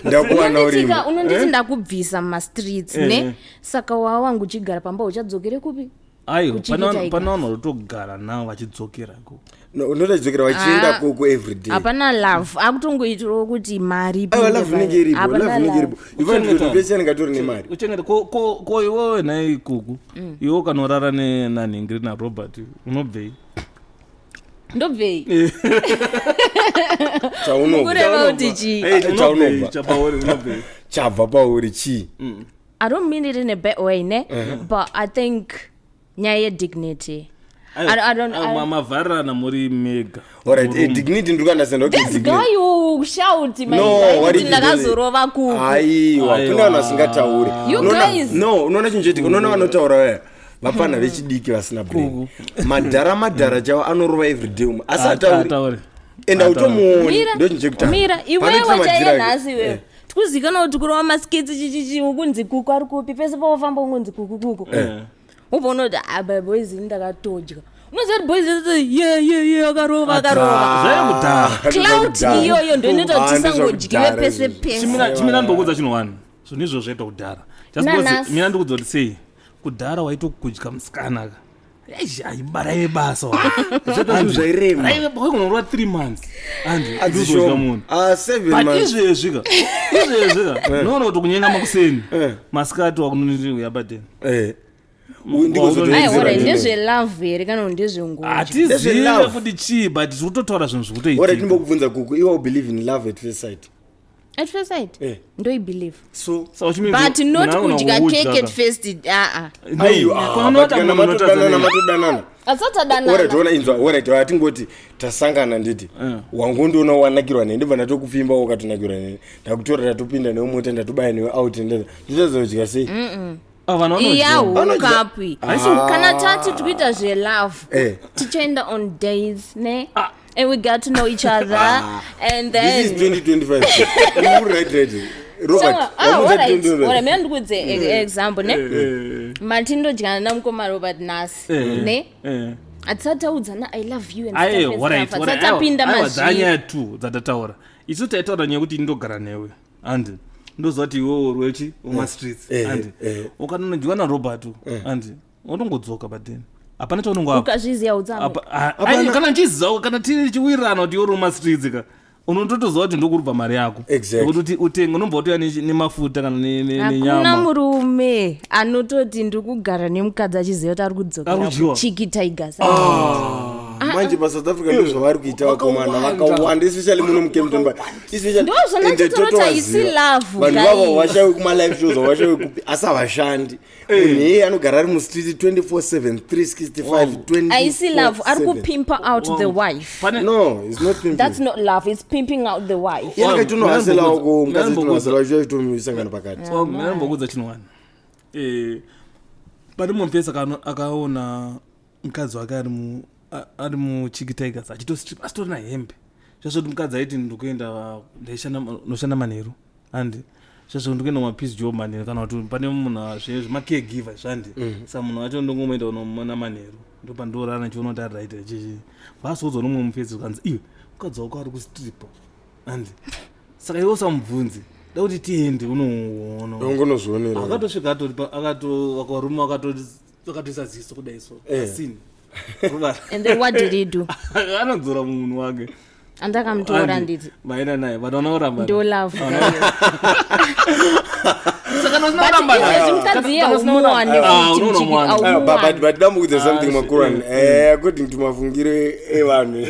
S1: Ndakuwana urimo.
S3: Unonditi ndakubvisa mumastreets, ne saka wawangu uchigara pamba, uchadzokere kupi?
S2: Aiwa,
S3: KuChiki Tiger.
S2: pane vanhu vatotogara navo vachidzokera ko.
S1: No, unotodzokera vachienda
S3: Ah.
S1: koko every day.
S3: Hapana love, akutongoitirawo kuti mari
S1: Aiwa,
S3: ipinde
S1: love inenge
S3: paya.
S1: iripo.
S3: Hapana
S1: Love inenge
S3: love.
S1: iripo. Ifanira anenge atori nemari.
S2: Uchengete ko iwewe nhai Kuku, iwe ukanorara nenanhingiri naRobert, unobvei?
S3: Ndobvei?
S1: Chaunobva.
S3: Kureva kuti chii?
S1: Chaunobva.
S2: Chapauri unobvei?
S1: Chabva pauri chii?
S3: I don't mean it in a bad way, ne, but I think nyaya yedignity, I don't
S2: Mavharirana muri mega.
S1: Alright, dignity ndiri kuunderstand, okay.
S3: This
S1: Dignity.
S3: guy who shout my
S1: No,
S3: guy
S1: what
S3: kuti
S1: if you
S3: ndakazorova Kuku.
S1: Aiwa, kune vanhu vasingatauri.
S3: You guys.
S1: No, unoona chinhu choitika, unoona vanotaura vaya vapfana vechidiki vasina brain. Madhara, madhara chavo anorova everyday umwe asi atauri.
S2: Atauri.
S1: And hautomuoni.
S3: Mira,
S1: Ndo chinhu chekutanga.
S3: mira iwewe
S1: Panoitira
S3: chaiye
S1: madhira
S3: nhasi iwewe tikuzikanwa kuti kurova maskits chichichi, ukunzi Kuku ari kupi, pese paufamba ungonzi Kuku, Kuku. Ubva unoti aba boys ini ndakatodya. Unoziva kuti boys ye ye ye akarova, akarova.
S2: Zvaekudhara.
S3: Clout iyoyo ndo inoita kuti
S1: Ah,
S3: tisangodyiwe
S1: ndezvekudhara
S3: pese
S1: izvozvo.
S3: pese.
S2: Chimira, ndikuudza chinhu wani, zvinhu izvo zvaita kudhara. Just because
S3: Nanhasi.
S2: mina ndikuudza kuti sei kudhara waitokudya musikana ka. Eish, aiba raive basa.
S1: Zvinhu zvairema.
S2: Waikunorova 3 months andi uzodya
S1: Adzishoma.
S2: munhu.
S1: Ah, 7
S2: But
S1: months.
S2: izvezvi ka unoona kuti kunyenga makuseni, masikati wakunoniti uya padeni.
S3: Aiwa, ndezvelove here kana kuti ndezvengozi?
S2: Hatizive
S1: Ndezvelove.
S2: kuti chii, but tiri kutotaura zvinhu
S1: Ora
S2: zvikutoitika.
S1: timbokubvunza kuku, iwe believe in love at first sight?
S3: At first sight?
S1: Eh.
S3: Ndoibelieve.
S1: So
S2: Saka which means
S3: But not
S2: munhu anogona
S3: kudya
S2: kukudya
S3: cake at
S2: ka.
S3: first, aa.
S2: Nei,
S1: Aiwa,
S2: panoda
S1: but kana
S2: munhu unotadza
S1: matodanana
S2: nei?
S1: matodanana.
S3: Asatadanana.
S1: Alright, ona inzwa, alright, hatingoti tasangana nditi wangondiona wanakirwa neni, ndibva ndatokupfimba, wakatonakirwa neni, ndakutora, ndatopinda newe mota, ndatobaya newe out, ndotazodya sei?
S2: Ah, vanhu vanodya.
S3: Iya
S1: Vanodya.
S3: hukapi kana tati tikuita zvelove,
S1: Eh.
S3: tichaenda on days ne, and we got to know each other and
S1: This is
S3: then
S1: 2025. Uri right, Robert? Wamuudza 2025.
S3: mina ndikudze example ne, matindodyana namukoma Robert nhasi ne, hatisati taudzana "I love you" and
S2: Aiwa,
S3: stuff and
S2: alright,
S3: stuff.
S2: alright,
S3: Hatisati tapinda
S2: aiwa,
S3: mazviri.
S2: dzanyaya two dzatataura isu. Taitaura nyaya yekuti ndogara newe, andi ndoziva kuti iwewe uri wechi wemastreets, andi ukanonodyiwa naRobert, andi utongodzoka padeni, hapana chaunongo
S3: Ukazviziva udzamwe.
S2: Kana ndichiziva, kana tichiwirirana kuti iwe uri mumastreets ka, unototoziva kuti ndokurubva mari yako.
S1: Exactly.
S2: Kuti utenge, unobva wotouya nemafuta kana
S3: Hakuna
S2: nenyama.
S3: murume anototi ndiri kugara nemukadzi achiziva kuti ari kudzokera
S2: Ari kudyiwa.
S3: kuChiki Tigers.
S1: Manje paSouth Africa ndo zvavari kuita vakomana
S2: Vakawanda.
S1: vakawanda, especially muno muKempton Park.
S3: Ndo zvandachitaura kuti haisi love,
S1: Vanhu
S3: guys.
S1: vavo vashawi kumalife shows, havashawi kupi, asi havashandi. Munhu iyeye anogara ari mustreet 24/7, 365.
S3: Haisi love, ari
S1: 24/7.
S3: kupimpa out the wife.
S2: Pane
S1: No, it's not pimping.
S3: That's not love, it's pimping out the wife.
S1: Iye akatonohaselawo ko mukadzi,
S2: Ndambokudza-
S1: tonohasela achitomisangana pakati.
S2: Ndambokudza chinhu wani. Pane mumwe mufesi akaona mukadzi wake ari muChiki Tigers achitostrip, asitorina hembe. Zvazvoti mukadzi aiti ndikuenda, ndaishanda, noshanda manheru, andi zvazvo ndikuenda kumapiece job manheru, kana kuti pane munhu zvemacaregiver zvandi, saka munhu wacho ndongomuenda kunomuona manheru, ndopandorara ndichiona kuti ari right chichi. Vazoudza nomumwe mufesi, zvikanzi, "Iwe, mukadzi wako ari kustripa, andi saka iwe usamubvunzi, da kuti tiende unoona."
S1: Ungonozvionera.
S2: Akatosvika atori akato varume vakatoisa ziso kudai so asini.
S3: And then what did he do?
S2: Anodzora munhu wake.
S3: Andakamutora nditi
S2: Maenda naye, vanhu vanaoramba.
S3: Ndo love.
S2: Saka
S3: But izvezvi mukadzi iye haumuwane futi muchiki, haumuwani.
S1: But ndambokudza something,
S2: Ah,
S1: makuran. According to mafungiro evanhu,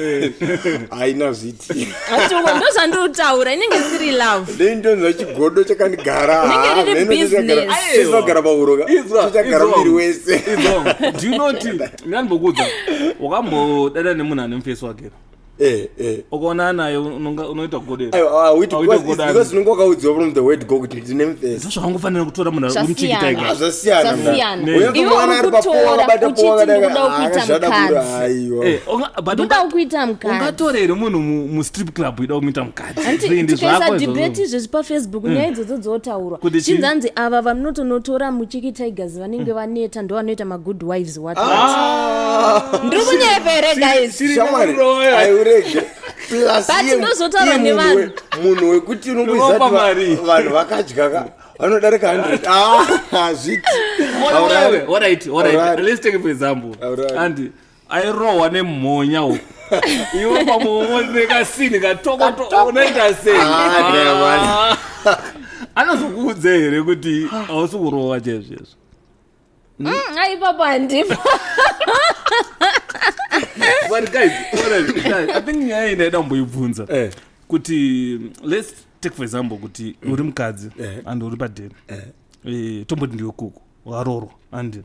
S1: haina zviti.
S3: Atuko, ndo zvandiri inenge isiri love.
S1: Ndeintonzwa chigodo chakandigara.
S3: Rinenge riri business.
S1: Sesagara pauro chachagara muviri wese.
S2: Do you know kuti ndingandimbokudza, wakambodada nemunhu ane mufesi wake, ukaona naye unoita godero?
S1: Aiwa,
S2: Auiti godani.
S1: because unenge wakaudziwa from the word go kuti ndine mufesi.
S2: Ndozvawangofanira kutora munhu uri muChiki
S3: Zvasiyana.
S2: Tiger.
S1: Zvasiyana.
S3: Zvasiyana.
S2: Ne.
S3: Iwe uri kutora uchiti ndikuda kuita mukadzi.
S1: Aiwa.
S3: Ndoda kuita mukadzi.
S2: Ungatora here munhu mustrip club ida kumuita mukadzi?
S3: Hanti
S2: Zvindi
S3: tikaisa
S2: zvako izvozvo.
S3: debate izvezvi paFacebook, nyaya idzodzo dzotaurwa.
S2: Kuti chii?
S3: Chinzanzi ava vamunotonotora muChiki Tigers vanenge vaneta, ndo vanoita magood wives, what what. Ndiri kunyepere, guys?
S1: Shamwari, aiurege. Plus
S3: But ndozotaura
S1: iye munhu
S3: nevanhu.
S1: Munhu wekuti unongoziva
S2: Unopa
S1: kuti
S2: mari.
S1: vanhu vakadya ka vanodarika 100. Ah, hazviti. Haurari.
S2: Alright,
S1: Alright.
S2: let's take for example.
S1: Alright.
S2: Andi airohwa nemhonya uku, iwe pamwe nekasini katokoto, unoita sei?
S1: Ah, ndiyamani.
S2: Anozokuudza here kuti hausi kurohwa chaizvo izvo?
S3: Aipapo handipo.
S2: But guys, alright, guys, I think nyaya iyi ndaida kumboibvunza kuti let's take for example kuti uri mukadzi and uri padeni. Tomboti ndiwe kuku, waroorwa, andi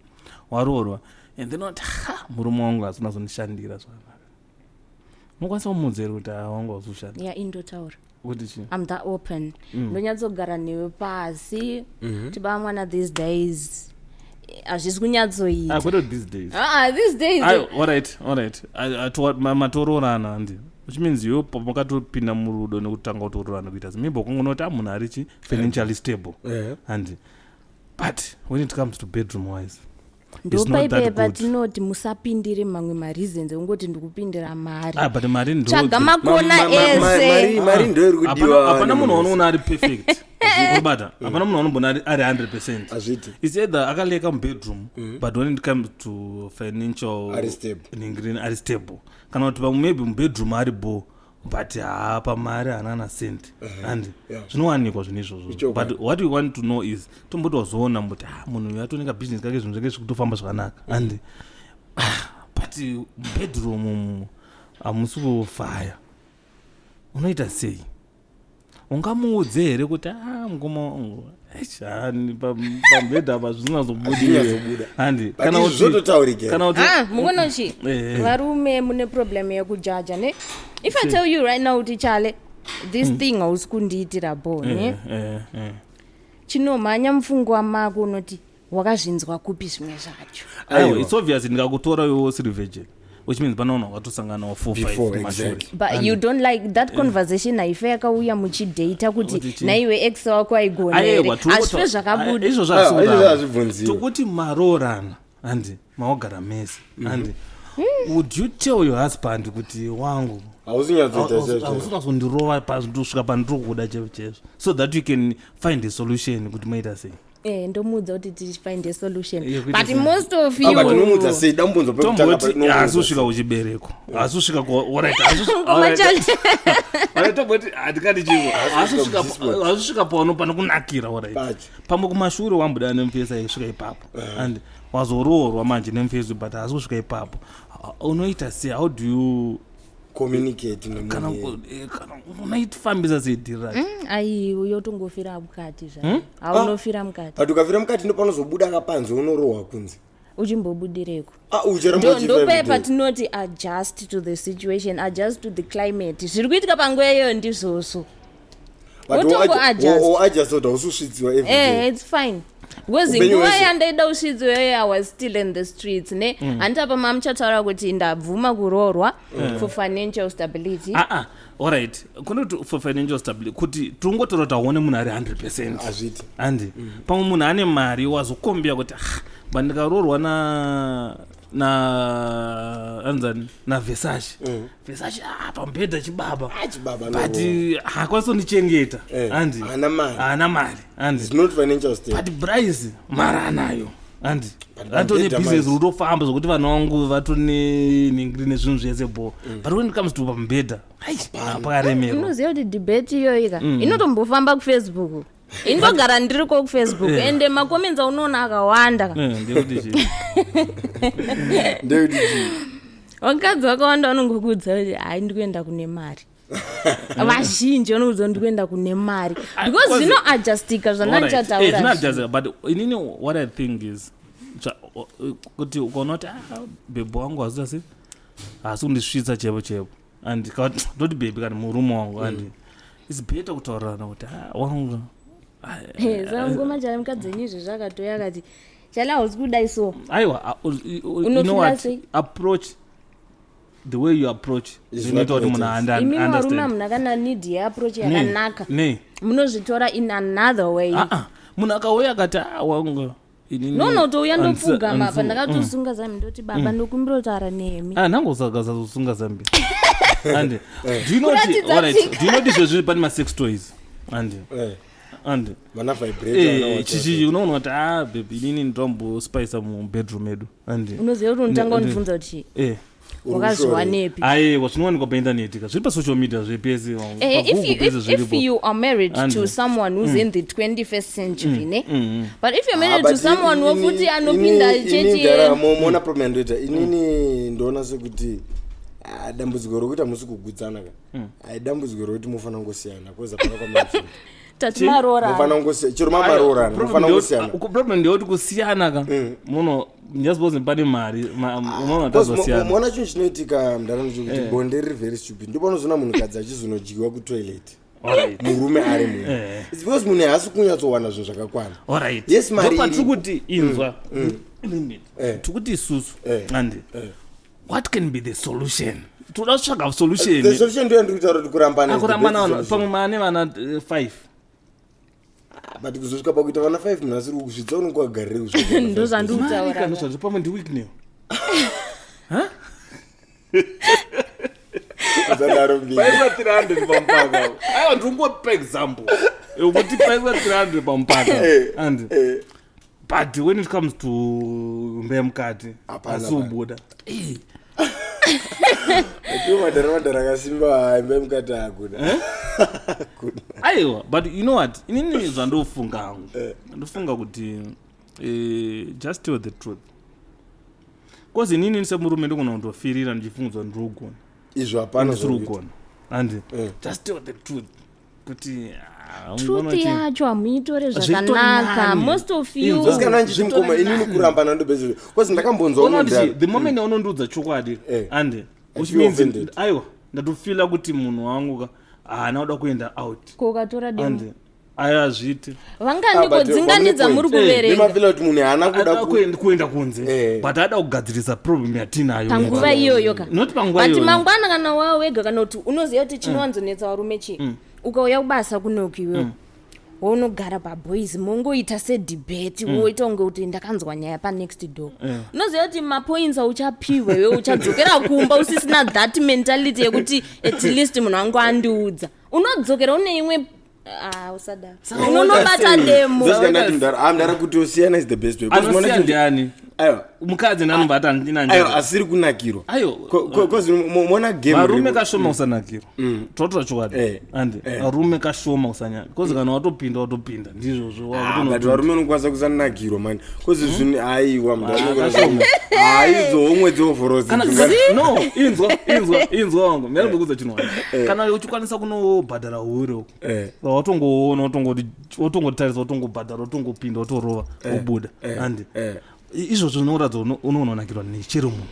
S2: waroorwa, and then wati, "Ha, murume wangu asina zondishandira zvakanaka." Unokwanisa kumuudza here kuti, "Ha, wangu hausi kushanda"?
S3: Ya, indotaura.
S2: Kuti chii?
S3: I'm that open. Ndonyatsogara newe pasi, tiba mwana, these days hazvisi kunyatsoita.
S2: Ah, kwete these days.
S3: Ah, these days.
S2: Ayo, alright. Matoroorana, handi, which means iwe pamakatopinda murudo nekutanga kutoroorana kuita maybe wakangonoti a munhu ari chi financially stable, handi, but when it comes to bedroom wise, it's not that
S3: Ndopaipe
S2: good.
S3: patinoti musapindire mamwe mareasons ekungoti ndikupindira mari.
S2: Ah, but mari ndo
S3: Tsvaga makona ese.
S1: Mari ndo iri kudiwa.
S2: Hapana munhu wanoona ari perfect, unobata, hapana munhu wanombona ari 100%.
S1: Hazviti.
S2: It's either akaleka mubedroom, but when it comes to financial
S1: Ari stable.
S2: ningrini ari stable, kana kuti pamwe maybe mubedroom ari bo. But haa, pamari haana na cent, and zvinowanikwa zvinhu izvozvo.
S1: Ichokwadi.
S2: But what we want to know is, tomboti wazoona mbuti, ah, munhu uyu atoneka business kake, zvinhu zvake zvikutofamba zvakanaka, and ah, but bedroom umu hamusi kufaya, unoita sei? Ungamuudze here kuti, ah, mukoma wangu, eish, ah, pamubhedha apa zvisingazobudi?
S1: Zvisingazobuda.
S2: Handi
S1: But izvi zvototaurika here?
S2: Kana kuti
S3: Ah, mukono chi
S2: Eh.
S3: varume mune problem yekujaja, ne? If I tell you right now kuti, "Chale, this thing hausi kundiitira bo," ne? Chinomhanya mupfungwa mako unoti, "Wakazvinzwa kupi zvimwe zvacho?"
S2: Aiwa,
S1: Aiwa.
S2: it's obvious, ndikakutora iwe usiri virgin, which means pane vanhu vakatosanganawo 4
S1: Before,
S2: 5 kumashure.
S1: exactly.
S3: But you don't like that conversation. Haife yakauya muchidhata
S2: Kuti
S3: kuti
S2: chii?
S3: naiwe ex wako aigona here?
S2: Aiwa,
S3: Hazvife zvakabuda.
S2: Izvozvo
S1: Ah, izvozvo
S2: hazvikudaro.
S1: hazvibvunziwe.
S2: Tokuti maroorana, handi maogara mese, handi would you tell your husband kuti, "Wangu,
S1: Hausi nyatsoita chaizvo.
S2: hausinazondirova kusvika pandiri kuda chaizvo chaizvo," so that you can find a solution kuti maita sei?
S3: Eh, ndomuudza kuti tifind a solution.
S2: Eh, kuita
S3: But
S2: sei?
S3: most of
S1: Ah, but unomuudza
S3: you
S1: sei dambudzo pekutanga?
S2: Tomboti haasi kusvika kuchibereko, haasi kusvika alright,
S3: Ngoma.
S2: alright.
S3: Chale.
S2: Alright, tomboti handikati chivo
S1: Haasi kusvika kuG-spot.
S2: haasi kusvika pano pane kunakira, alright.
S1: Pacho.
S2: Pamwe kumashure wambuda nemufesi aisvika ipapo, and wazoroorwa manje nemufesi, but haasi kusvika ipapo. Unoita sei? How do you
S1: Communicate
S2: kana
S1: nemunhu.
S2: Kana unoifambisa sei dhiri racho?
S3: Ai, yotongofira mukati zvayo, haunofira mukati.
S1: But ukafira mukati, ndopanozobuda kapanze, unorohwa kunze.
S3: Uchimbobudireko?
S1: Ah, ucharamba uchifa
S3: Ndope
S1: everyday.
S3: patinoti adjust to the situation, adjust to the climate. Zviri kuitika panguva iyoyo ndizvozvo.
S1: But
S3: Wotongo adjust.
S1: woadjust kuti haususvitsiwa
S3: Eh,
S1: everyday.
S3: it's fine because
S1: Upenyu
S3: nguva
S1: hwese.
S3: yandaida kusvitsiwa iyoyo, I was still in the streets, ne? Handiti apa mamuchataura kuti ndabvuma kuroorwa for financial stability?
S2: Aa, ah, alright, kunoti for financial stability, kuti tingotora kuti aone munhu ari 100%.
S1: Hazviiti.
S2: Handi pamwe munhu ane mari, wazokombia kuti, ah, but ndikaroorwa na anzani, naVersace, Versace, ah, pamubhedha chibaba.
S1: Ah, chibaba.
S2: But haakwanisi kundichengeta.
S1: Eh,
S2: Handi
S1: haana mari.
S2: Haana mari, handi.
S1: It's not financial state.
S2: But Bryce mari anayo, handi.
S1: But
S2: Atone
S1: pamubhedha
S2: business
S1: manje.
S2: rutofamba zvokuti vanhu vangu vatone ningiri nezvinhu zvese bo, but when it comes to pamubhedha, ai, pakaremerwa.
S3: Unoziva kuti debate iyoyi ka inotombofamba kuFacebook. Indogara ndiriko kuFacebook, ende macomments aunoona akawanda ka.
S2: Eh, ndekuti chii?
S1: Ndekuti chii?
S3: Vakadzi vakawanda vanongokuudza kuti, "Hai, ndikuenda kune mari." Vazhinji vanokuudza kuti, "Ndikuenda kune mari," because zvinoadjustika zvandandichataura.
S2: Zvinoadjustika, but inini what I think is kuti ukaona kuti, ah, bhebhi wangu hazita sei, haasi kundisvitsa chepo chepo, and ndoti bhebhi kana murume wangu, and it's better kutaurirana kuti, ah, wangu, ah,
S3: Saka ngoma chale, mukadzi wenyu izvezvi akatoya akati, "Chale, hausi kudai so."
S2: Aiwa, you know
S3: Unofila
S2: what?
S3: sei?
S2: Approach, the way you approach
S1: Is
S2: zvinoita
S1: what
S2: kuti munhu
S1: matters.
S3: Imi varume
S2: understand.
S3: hamuna kana need yeapproach yakanaka.
S2: Nei?
S3: Munozvitora in another way.
S2: Ah, ah. Munhu akauya akati, "Ah, wangu, inini
S3: Nonotouya, ndopfugama apa, ndakatosunga zami, ndoti, "Baba, ndokumbira kutaura nemi."
S2: Ah, nangosakasazosunga zambi, andi do you know kuti
S3: Kuratidza
S2: alright,
S3: tsika.
S2: do you know kuti izvezvi pane ma-sex toys, andi
S1: Eh,
S2: andi
S1: vana vibrator, vana
S2: Eh,
S1: what,
S2: chichi unoona kuti, ah, baby, inini ndombospisa mubedroom edu, andi
S3: Unoziva kuti unotanga undibvunza kuti,
S2: eh
S3: "Wakazviwanepi?"
S2: Aiwa, zvinowanikwa paindaneti ka, zviri pasocial media zvepese.
S3: Eh, if you are married
S2: Andrew.
S3: to someone who's in the 21st century, ne? But if you're
S1: Ah,
S3: married
S1: but
S3: to someone wofuti anopinda chechi
S1: mudhara, muona problem yandoita inini, ndoona sekuti, ah, dambudziko rokuti hamusi kugutsana ka, ai, dambudziko rokuti mufanira kungosiyana koza pana kwamachi.
S3: Tati maroora.
S1: Mufanira kungosiyana, chero mamaroorana mufanira kungosiyana.
S2: Problem ndeyekuti kusiyana ka, muno just because pane mari unoona
S1: Because
S2: tazosiyana.
S1: muona chinhu chinoitika mudhara, chekuti bonde riri very stupid, ndopanozoona munhukadzi achizonodyiwa kutoilet,
S2: Alright.
S1: murume ari munhu. It's because munhu haasi kunyatsowana zvinhu zvakakwana.
S2: Alright.
S1: Yes, mari
S2: Ndopatiri kuti inzwa, tikuti isusu, andi what can be the solution? Toda kutsvaga solution.
S1: The solution ndo yandiri kutaura kuti kurambana is the
S2: Akurambana
S1: best
S2: vanhu
S1: solution.
S2: pamwe maane vana 5.
S1: Ah, but kuzosvika pakuita vana 5, munhu asiri kusvitsa, unonge wagarire kusvika vana
S3: Ndo
S1: 5.
S3: zvandikutaura.
S2: Pamwe ndiWicknell.
S1: Usadaro mbiri.
S2: Paiswa 300 pamupaka. Aiwa, ndiringopa example yokuti paiswa 300 pamupaka, and but when it comes to mbe mukati,
S1: Hapana,
S2: asi
S1: hapana.
S2: ubuda.
S1: Iwo madhara madhara akasimba imba mukati hakuna.
S2: Eh? Aiwa, but you know what, inini zvandofunga hangu, ndofunga kuti just tell the truth, cause inini semurume ndogona kundofirira ndichifungidzwa ndiri kugona.
S1: Izvo hapana.
S2: Ndisiri
S1: Zvakuita.
S2: kugona, handi? Just tell the truth kuti
S3: Truth yacho hamuitore
S2: Zvitori
S3: zvakanaka,
S2: nani.
S3: most of you.
S2: Inzwa.
S1: Kana ndichiti mukoma, inini kuramba nandobezero because ndakambonzwa
S2: Ona kuti
S1: mudhara.
S2: the moment yaunondiudza chokwadi, ande
S1: I
S2: which
S1: feel
S2: means
S1: offended.
S2: aiwa, ndatofila kuti munhu wangu ka haana kuda kuenda out.
S3: Ko ukatora demo?
S2: Ande aiwa, hazviiti.
S1: Ah,
S3: Vanganiko
S1: but
S3: dzinganidza muri
S1: pane point.
S3: kuverenga?
S1: Nemafila kuti munhu haana kuda
S2: Ada kuenda kunze, but ada kugadzirisa problem yatinayo
S3: panguva iyoyo ka.
S2: Not panguva
S3: But
S2: iyoyo.
S3: mangwana kana wava wega, kana kuti unoziva kuti chinowanzonetsa varume chii, ukauya kubasa kunoku iwewo, wounogara paboys, mongoita sedebate, woita kunge kuti ndakanzwa nyaya panext door. Unoziva kuti mapoints auchapiwa iwe, uchadzokera kumba usisina that mentality yekuti at least munhu wangu andiudza. Unodzokera une imwe, ah, usadaro, unonobata demo.
S1: Ndosaka ndati mudhara, ah, mudhara, kuti osiyana is the best way. 'Cause
S2: Anosiya ndiani?
S1: Aiwa.
S2: Mukadzi ndianobva ati handina
S1: Aiwa,
S2: njere.
S1: asiri kunakirwa.
S2: Aiwa.
S1: Cause mona game
S2: Varume kashoma kusanakirwa, totora chokwadi. Ande varume kashoma kusanyanya, because kana watopinda, watopinda, ndizvozvo.
S1: Ah, but varume unokwanisa kusanakirwa mani, cause zvinhu, aiwa, mudhara, haidzo homwe dzeovhorosi.
S2: Kana no, inzwa, inzwa, inzwa wangu, ndinokuudza chinhu wani, kana uchikwanisa kunobhadhara hure uko, watongoona, watongotarisa, watongobhadhara, watongopinda, watorova, wobuda, andi izvozvo zvinoratidza unononakirwa nechero munhu.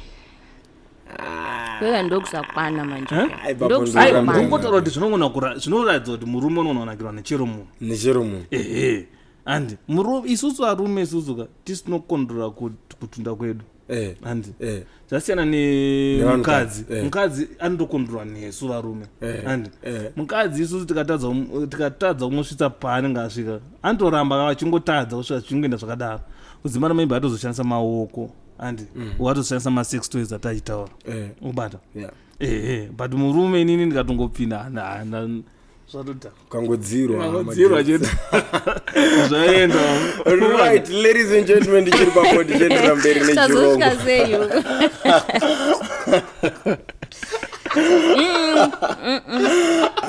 S3: Kwega ndokusakwana manje.
S2: Eh?
S1: Ai, baba,
S3: Ndokusakwana.
S2: Aiwa,
S1: Ndoramba.
S2: ndingotaura kuti zvinoratidza kuti murume unononakirwa nechero munhu.
S1: Nechero munhu.
S2: Ehe, andi isusu varume, isusu ka tisinokontrora kutunda kwedu, andi zvasiyana nemukadzi.
S1: Nevanhukadzi,
S2: Mukadzi anotokontrora nesu varume, andi mukadzi isusu tikatadza kumusvitsa paanenge asvika, anotoramba achingotadza kusvika, zvichingoenda zvakadaro. Kudzimara maybe atozoshandisa maoko, andi watozoshandisa masex toys atachitaura, ubata. Ehe, but murume, inini ndikatongopinda, hana zvatodhaka.
S1: Ukangodzirwa.
S2: Kangodzirwa chete, zvaenda.
S1: Right, ladies and gentlemen, ndichiri papodi, chiendera mberi nechirongwa.
S3: Tazosvika sei?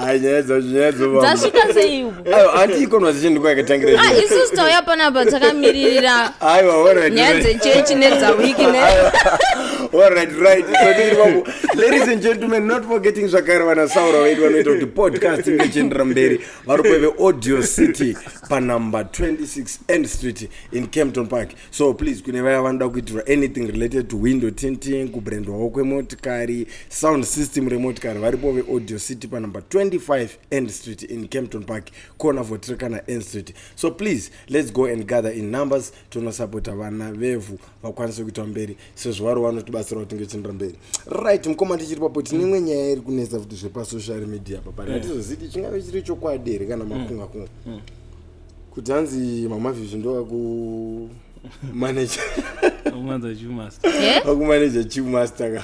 S1: Ai, nyaya dzacho, nyaya dzovamba.
S3: Dzasvika sei uko?
S1: Aiwa, hanti ikonwa ndiko yakatangira.
S3: Ah, isusu tauya panapa takamiririra
S1: Aiwa, alright.
S3: nyaya dzechechi nedzawiki ne.
S1: Alright, right, so tiri papo, ladies and gentlemen, not forgetting zvakare vana Saura vedu vanoita kuti podcast inge ichiendera mberi, varipo veAudio City panumber 26 End Street in Campton Park. So please, kune vaya vanoda kuitirwa anything related to window tinting, kubrandwawo kwemotikari, sound system remotikari, varipo veAudio City panumber 25 End Street in Campton Park, corner Voortrekker End Street. So please, let's go and gather in numbers, tonosapota vana vevhu vakwanise kuita mberi sezvo vari vanotibatsira kuti tinge mberi. Right, mukoma, tichiri papo, tine imwe nyaya iri kunetsa futi zvepasocial media apa, but hatizoziti chingave chiri chokwadi here kana makunga kunga, kuti hanzi Mama Vizvi ndo vakumaneja
S2: Umanza Chewmaster.
S3: Eh?
S1: vakumaneja Chewmaster ka.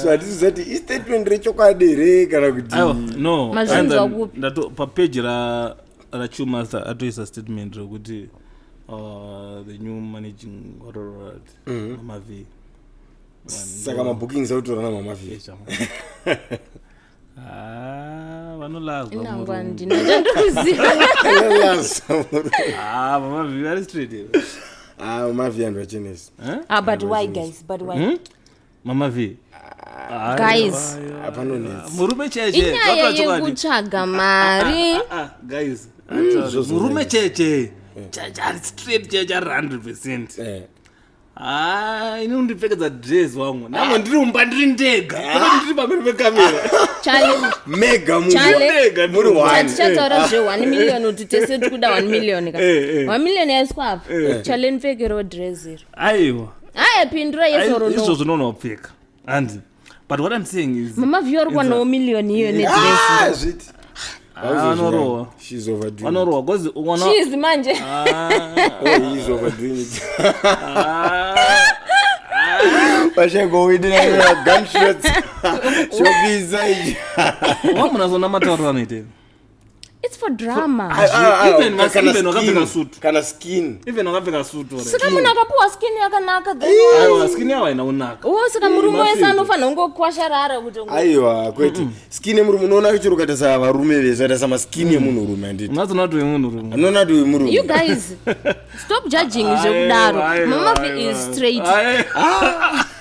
S1: So hatizozati istatement rechokwadi here kana kuti
S2: Aiwa, no.
S3: Mazvinzwa
S2: Anza-
S3: kupi?
S2: Papeji raChewmaster atoisa statement rekuti the new managing what, Mama V.
S1: Saka mabookings akutora naMama V?
S2: Ah, vanolazwa
S3: Inangwa
S2: murume.
S3: ndina chandikuziva.
S2: Ah, Mama V vari straight here.
S1: Ah, Mama V anhu vachenesi.
S3: Ah, but why, guys? But why?
S2: Mama V. Ah,
S3: Guys.
S1: Hapanonetsa.
S2: Murume cheche.
S3: Inyaya yekutsvaga mari.
S2: Ah, guys,
S1: Zvozvo.
S2: murume cheche chachari straight, chachari 100%. Ah, ini undipfekedza dress wangu, namo ndiri mumba, ndiri ndega, kwete ndiri pamberi pekamera.
S3: Chale.
S1: Mega munhu.
S3: Chale.
S2: Ndega.
S1: Muri one.
S3: Tichataura zve 1 million, kuti tese tikuda 1 million ka.
S2: Eh, eh.
S3: 1 million yaiswa apa, Chale, ndipfekerewo dress iro.
S2: Aiwa.
S3: Aya, pindura, yes or no?
S2: Izvozvo ndinonopfeka, handi? But what I'm saying is
S3: Mama V vari kuwanawo million iyo nedress.
S1: Ah, zviti
S2: Ah, vanorohwa.
S1: She's overdoing it.
S2: Vanorohwa because ukaona
S3: Cheese manje.
S1: Oh, he's overdoing it. Vachangowidina gunshots, shopisa ichi.
S2: Wamunazona matauriro anoita.
S3: It's for drama.
S2: Even even wakapfeka suit.
S1: Kana skin.
S2: Even wakapfeka suit ore.
S3: Saka munhu akapuwa skin yakanaka then
S2: Aiwa, skin yawo haina kunaka.
S3: Oh, saka murume wese anofanira kungokwasharara kuti
S1: Aiwa, kwete. Skin yemurume unoona chero ukaita savarume vese vaita samaskin yemunhurume handiti.
S2: Unozoona kuti wemunhurume.
S1: Unoona kuti wemurume.
S3: You guys, stop judging zvekudaro. Mama V is straight.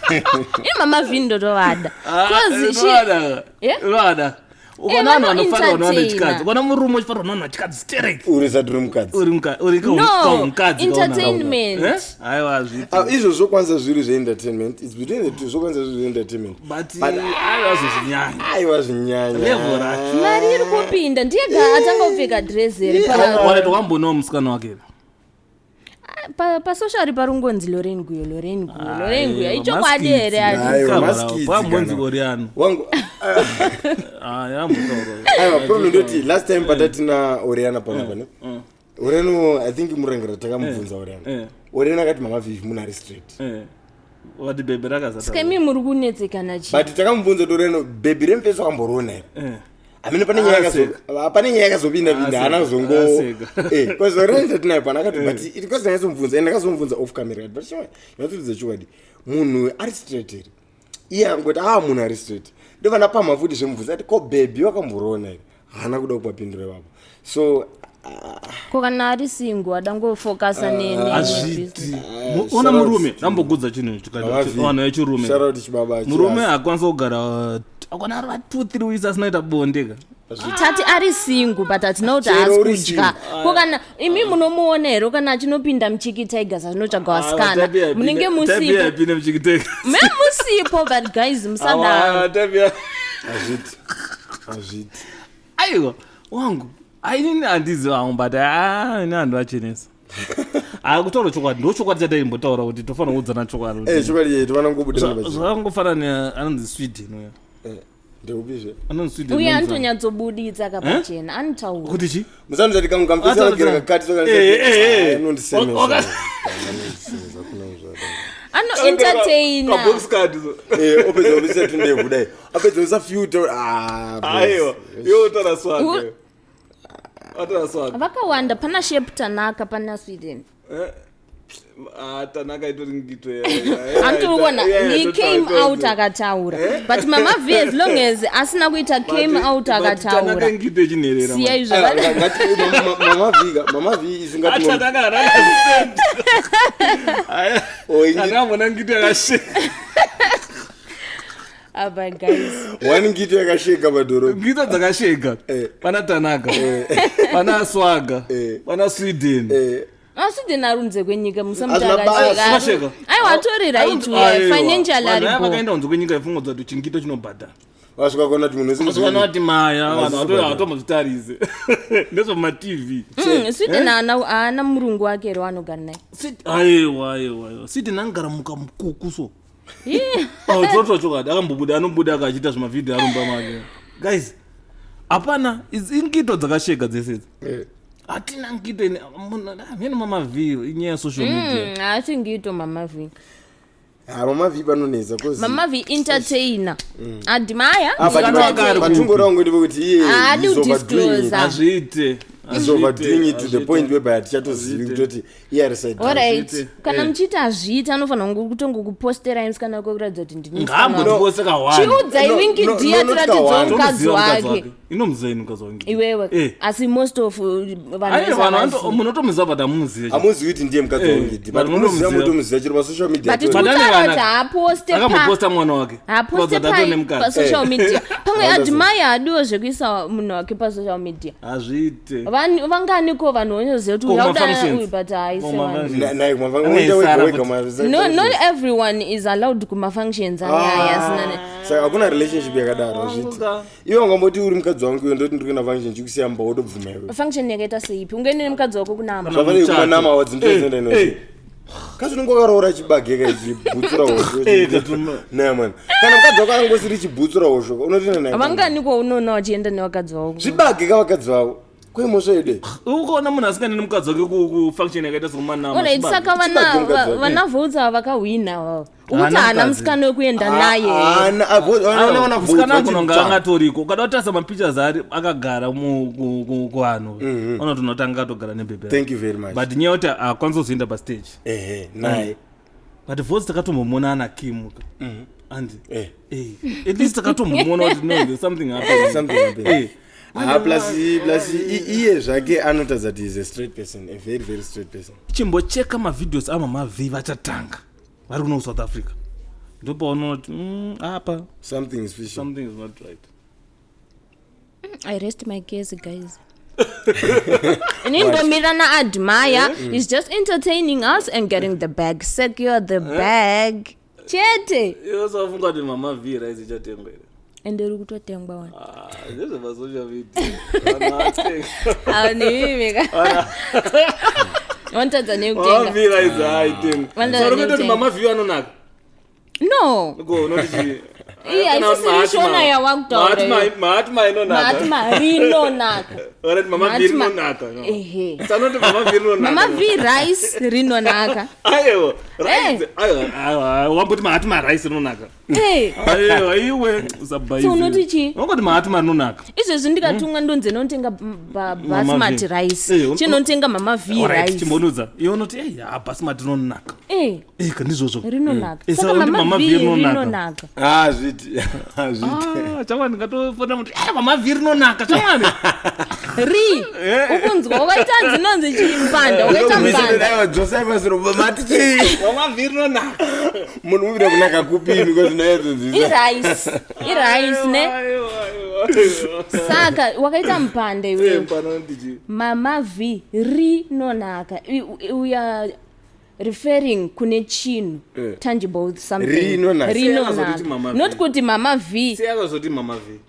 S3: Ini Mama V ndotovada. Cause she Yeah?
S2: Vada. Ukaona
S3: Eh,
S2: vanhu vanofanirwa nevanhu
S3: vano-entertaina.
S2: vechikadzi. Ukaona murume uchifanirwa nevanhu vechikadzi sterek.
S1: Uri sati uri mukadzi.
S2: Uri mukadzi. Uri
S3: No,
S2: mukadzi.
S3: entertainment.
S2: Aiwa hazviiti.
S1: Ah, izvo zvokwanisa zviri zveentertainment. It's between the two zvokwanisa zviri zveentertainment.
S2: But aiwa zozvinyanya.
S1: Aiwa zvinyanya.
S2: Level racho.
S3: Mari iri kupinda ndiye ga atanga kupfeka dress here
S2: Wale tokambonawo musikana wake.
S3: pasocial parungonzi Lorraine Guyo, Lorraine Guyo, Lorraine Guyo.
S2: Aiwa,
S3: Ichokwadi here
S2: maskits.
S3: ati?
S1: Aiwa, maskits
S2: Wambonzi
S1: kana.
S2: Oriano.
S1: Wangu
S2: Ah, yambotaura.
S1: aiwa problem ndoti last time patatina Oriana panapa ne. Oriano I think murangiro takamubvunza Oriana. Oriana akati Mama Vivi munhu ari straight.
S2: Vati bhebhe rakazata.
S3: Saka imi muri kunetsekana chii?
S1: But takamubvunza kuti Oriano bhebhi remufeso akamboriona here. Hamene pane nyaya
S2: Aseka.
S1: pane nyaya yakazopinda pinda haana
S2: Aseka.
S1: kuzongo
S2: Aseka.
S1: eh because Oriano tatinaye pana akati but it because ndakazomubvunza and ndakazomubvunza off camera but chimwe ndakatodza chokwadi munhu ari straight here. Iye angoti ah munhu ari straight. Ndobva ndapamha futi zvemubvunza ati ko bhebhi wakamboriona here. Haana kuda kupapindura ipapo. So
S3: Ko kana ari single adangofokasa
S2: Hazviiti. Ona murume, ndambogudza chinhu ichi
S1: Mama V.
S2: vanhu vechirume.
S1: Shout out chibaba
S2: Murume akwanisa kugara akwana ari 2 3 weeks asina kuita bonde ka.
S3: Tati ari single but hatina kuti
S1: Chero
S3: haasi
S1: uri
S3: kudya.
S1: single.
S3: Ko kana imi munomuona here kana achinopinda muchiki tigers achinotsvaga vasikana munenge musipo
S2: Apinde muchikiteka.
S3: me musipo but guys musadaro.
S1: Hazviiti. Hazviiti.
S2: Aiwa, wangu. Ainini handizivi hangu but ah, ini handu achenesa. Akutaura chokwadi, ndo chokwadi chataimbotaura kuti tofanira kuudzana chokwadi.
S1: Eh chokwadi yetu vanongobudirana pachena.
S2: Zvakangofanana ne anonzi Sweden uya.
S1: Eh, Ndekupizve.
S2: Anonzi Sweden.
S3: Uye
S2: unonzi-
S3: anotonyatsobuditsa kapachena anotaura.
S2: Kuti chi?
S1: Musanzati kangu kamfesa
S2: Ataura-
S1: kagera kakati
S2: Eh, eh, eh.
S1: Anondisemesa. Anondisemesa kuna zvakadaro.
S3: Anoentertaina.
S2: Kabox card so.
S1: Eh opedza kupisa tundevu kudai. Apedza kuisa filter ah. bros.
S2: Aiwa, iwe utora swag. Atora swag.
S3: Vakawanda pana Shep Tanaka pana Sweden.
S2: Ah, Tanaka itori ngito
S3: Antoona he came out akataura. But Mama V as long as asina kuita came out akataura.
S2: Tanaka ngito yechinherera.
S3: Siya izvo.
S1: Aiwa, ngati Mama V ka- Mama V isu ngati
S2: Tanaka akasenda.
S1: Oh, ingi-
S2: Anamona ngito yakasheka.
S3: Aba guys.
S1: one ngito yakasheka padhorobha.
S2: Ngito dzakasheka.
S1: Eh.
S2: Pana Tanaka. Pana Swaga.
S1: Eh.
S2: Pana Sweden.
S1: Eh
S3: Sweden arunze kwenyika musamuti
S1: Hazvina basa.
S3: akasheka. Aiwa atori right uya financial
S2: Vanhu vaya
S3: aripo.
S2: vakaenda kunze kwenyika ifungwa kuti chingito chinobhadhara.
S1: wasvika kuona kuti munhu wese
S2: Vasvika vati maya vanhu
S1: Hazvisi kubhadhara.
S2: havatombozvitarise. Ndezvemumatv.
S3: Sweden haana haana murungu wake here waanogara naye.
S2: Aiwa aiwa aiwa. Sweden angara mukamukuku so. Oh, toto chokwadi akambobuda anobuda akachiita zvimavhidhiyo arumba make. Guys, hapana ingito dzakasheka dzese idzi.
S1: Eh.
S2: Hatina ngito ine mene mama V inyaya yesocial media.
S3: Haasi ngito Mama V.
S1: Ah Mama V panonetsa cause
S3: Mama V entertainer. Admire.
S1: Ah, but
S2: Musikana wake ari kupi?
S1: patungora wangu ndepekuti iye
S3: Haadi
S1: he's overdoing it.
S3: kudisclose.
S2: Hazviite.
S1: He's overdoing it to the
S2: Hazviite.
S1: point whereby hatichatozivi kutoti iye ari side.
S3: Alright.
S2: Hazviite.
S3: Kana
S2: Eh.
S3: muchiita hazviiti anofanira kungokuposterai musikana wake kuratidza kuti ndini musikana wake.
S2: Ngaambotipose kawani.
S3: Chiudzai
S1: No,
S3: Winky
S1: no,
S3: D
S1: no, not
S3: atiratidzawo
S1: kawani.
S3: mukadzi
S2: Tomuziva mukadzi
S3: wake.
S2: wake. Inomuziva ini mukadzi wake.
S3: Iwewe.
S2: Eh.
S3: Asi most of vanhu
S2: Aiwa,
S3: vese
S2: vanhu
S3: havazivi.
S2: vanoto- munotomuziva but hamuzivi.
S1: Hamuzivi kuti ndiye mukadzi
S2: Eh,
S1: waWinky D.
S2: but
S1: But munoziva
S2: munomuziva.
S1: mutomuziva chero pasocial media.
S3: But
S1: tori.
S2: But ane
S3: tikutaura
S2: vana.
S3: kuti haaposte pa
S2: Akamboposta mwana wake.
S3: haaposte
S2: Kuratidza kuti atone
S3: pa
S2: mukadzi.
S3: pasocial media. Pamwe
S1: Wonderful.
S3: admire adiwo zvekuisa munhu wake pasocial media.
S2: Hazviite.
S3: Vanganiko vanhu vanoziva kuti
S2: Ko,
S3: uyu
S2: kuma
S3: auda
S2: functions.
S3: uyu but haise
S2: Kuma
S3: vanhu.
S2: functions.
S1: Naye kumafanga
S2: Ane
S1: unoita wega
S2: isara
S1: wega
S2: futi.
S3: No, not everyone is allowed kumafunctions anyaya asina ne-
S1: saka hakuna relationship yakadaro hazviiti iwe ungamboti uri mukadzi wangu iwe ndoti ndiri kuenda function chikusiya mumba wotobvuma iwe
S3: function yakaita seipi ungaende nemukadzi wako kunama
S1: zvafanei
S2: Muchato.
S1: kumanama wadzi
S2: Eh, eh.
S1: kazi unenge wakaroora chibageka chibhutsura hosho
S2: Eh, katuma.
S1: naye mwana kana mukadzi wako angosiri chibhutsura hosho unotoenda naye
S3: vanganiko unoona vachienda nevakadzi vavo
S1: zvibageka vakadzi vavo Kwemhosva yedu.
S2: Ukaona munhu asingaendi nemukadzi wake kufunction yakaita sekumanama.
S3: Alright, saka
S1: Chibage mukadzi wake.
S3: vana Voltz ava vakahwina vava ukuti
S2: Haana
S3: haana
S2: mukadzi.
S3: musikana wekuenda naye.
S2: Musikana angononga angatoriko. Ukada kutarisa mapictures ari akagara kuvanhu, unotoona anga atogara nebhebhe.
S1: Thank you very much.
S2: But nyaya yekuti haakwanisi kuzoenda pastage.
S1: Ehe, naye.
S2: But Voltz takatombomuona ana Kim andi.
S1: Eh.
S2: At least takatombomuona kuti no, there's something happening.
S1: Something happened. Ah, plus iye zvake anotaridza kuti is a straight person, a very very straight person.
S2: Chimbocheka mavideos amama V vachatanga vari kuno kuSouth Africa, ndopaunoona kuti apa
S1: Something is fishy.
S2: Something is not right.
S3: I rest my case, guys. Inini ndomira naAdmire is just entertaining us and getting the bag. Secure the bag chete.
S2: Iwe safunga kuti Mama V rice ichatengwa here?
S3: Ende iri kutotengwa wani.
S2: Ah, ndezvemasocial media. Vanhu vatenga.
S3: Aunimimika wanotadza
S2: Mama
S3: nekutenga.
S2: V rice haitengi.
S3: Vanhu
S2: Saka unoita kuti
S3: vanotenga.
S2: Mama V vanonaka.
S3: No.
S2: Ko unoti chii?
S3: Iye,
S2: Kana kuti
S3: haisisiri Shona yawakutaura iyo.
S2: Mahatma inonaka.
S3: Mahatma rinonaka.
S2: Alright, Mama V
S3: Mahatma-
S2: rinonaka, no.
S3: Ehe.
S2: Sanoti Mama V rinonaka.
S3: Mama V rice rinonaka.
S2: Aiwa,
S3: Eh.
S2: rice. Aiwa, aiwa, wamboti Mahatma rice rinonaka.
S3: Eh,
S2: Aiwa, iwe usabhaize.
S3: So unoti chii?
S2: Wangoti Mahatma rinonaka.
S3: Izvezvi ndikatumwa ndonzi notenga
S2: Mama
S3: basmati
S2: V.
S3: rice.
S2: Eh,
S3: Chinotenga Mama V
S2: Alright,
S3: rice.
S2: chimbonudza. Iwe unoti, "Ei, ah, basmati rinonaka."
S3: Eh,
S2: Eh, kandizvozvo.
S3: rinonaka.
S2: Eh,
S3: Saka
S2: saka unoti
S3: Mama
S2: Mama
S3: V
S2: V rinonaka.
S3: rinonaka.
S1: Hazviti, hazviti.
S2: Ah, chamwani, ndingatofona kuti, "Eh, Mama V rinonaka, chamwani."
S3: Ri ukunzwa wakaita dzinonzi chimpanda, wakaita mpanda.
S1: Aiwa, dzosai masiro mati chii?
S2: Mama V rinonaka.
S1: Munhu uvira kunaka kupi imi kwazvinaedzozisa?
S3: Irice, irice ne.
S2: Aiwa, aiwa, aiwa.
S3: Saka wakaita mpanda
S2: Eh,
S3: iwewe.
S2: mpanda unoti chii?
S3: Mama V rinonaka. We are referring kune chinhu
S1: Eh.
S3: tangible something.
S1: Rinonaka.
S2: Akazoti Mama
S3: Rinonaka,
S2: V.
S3: not kuti Mama V.
S2: Sei akazoti Mama V?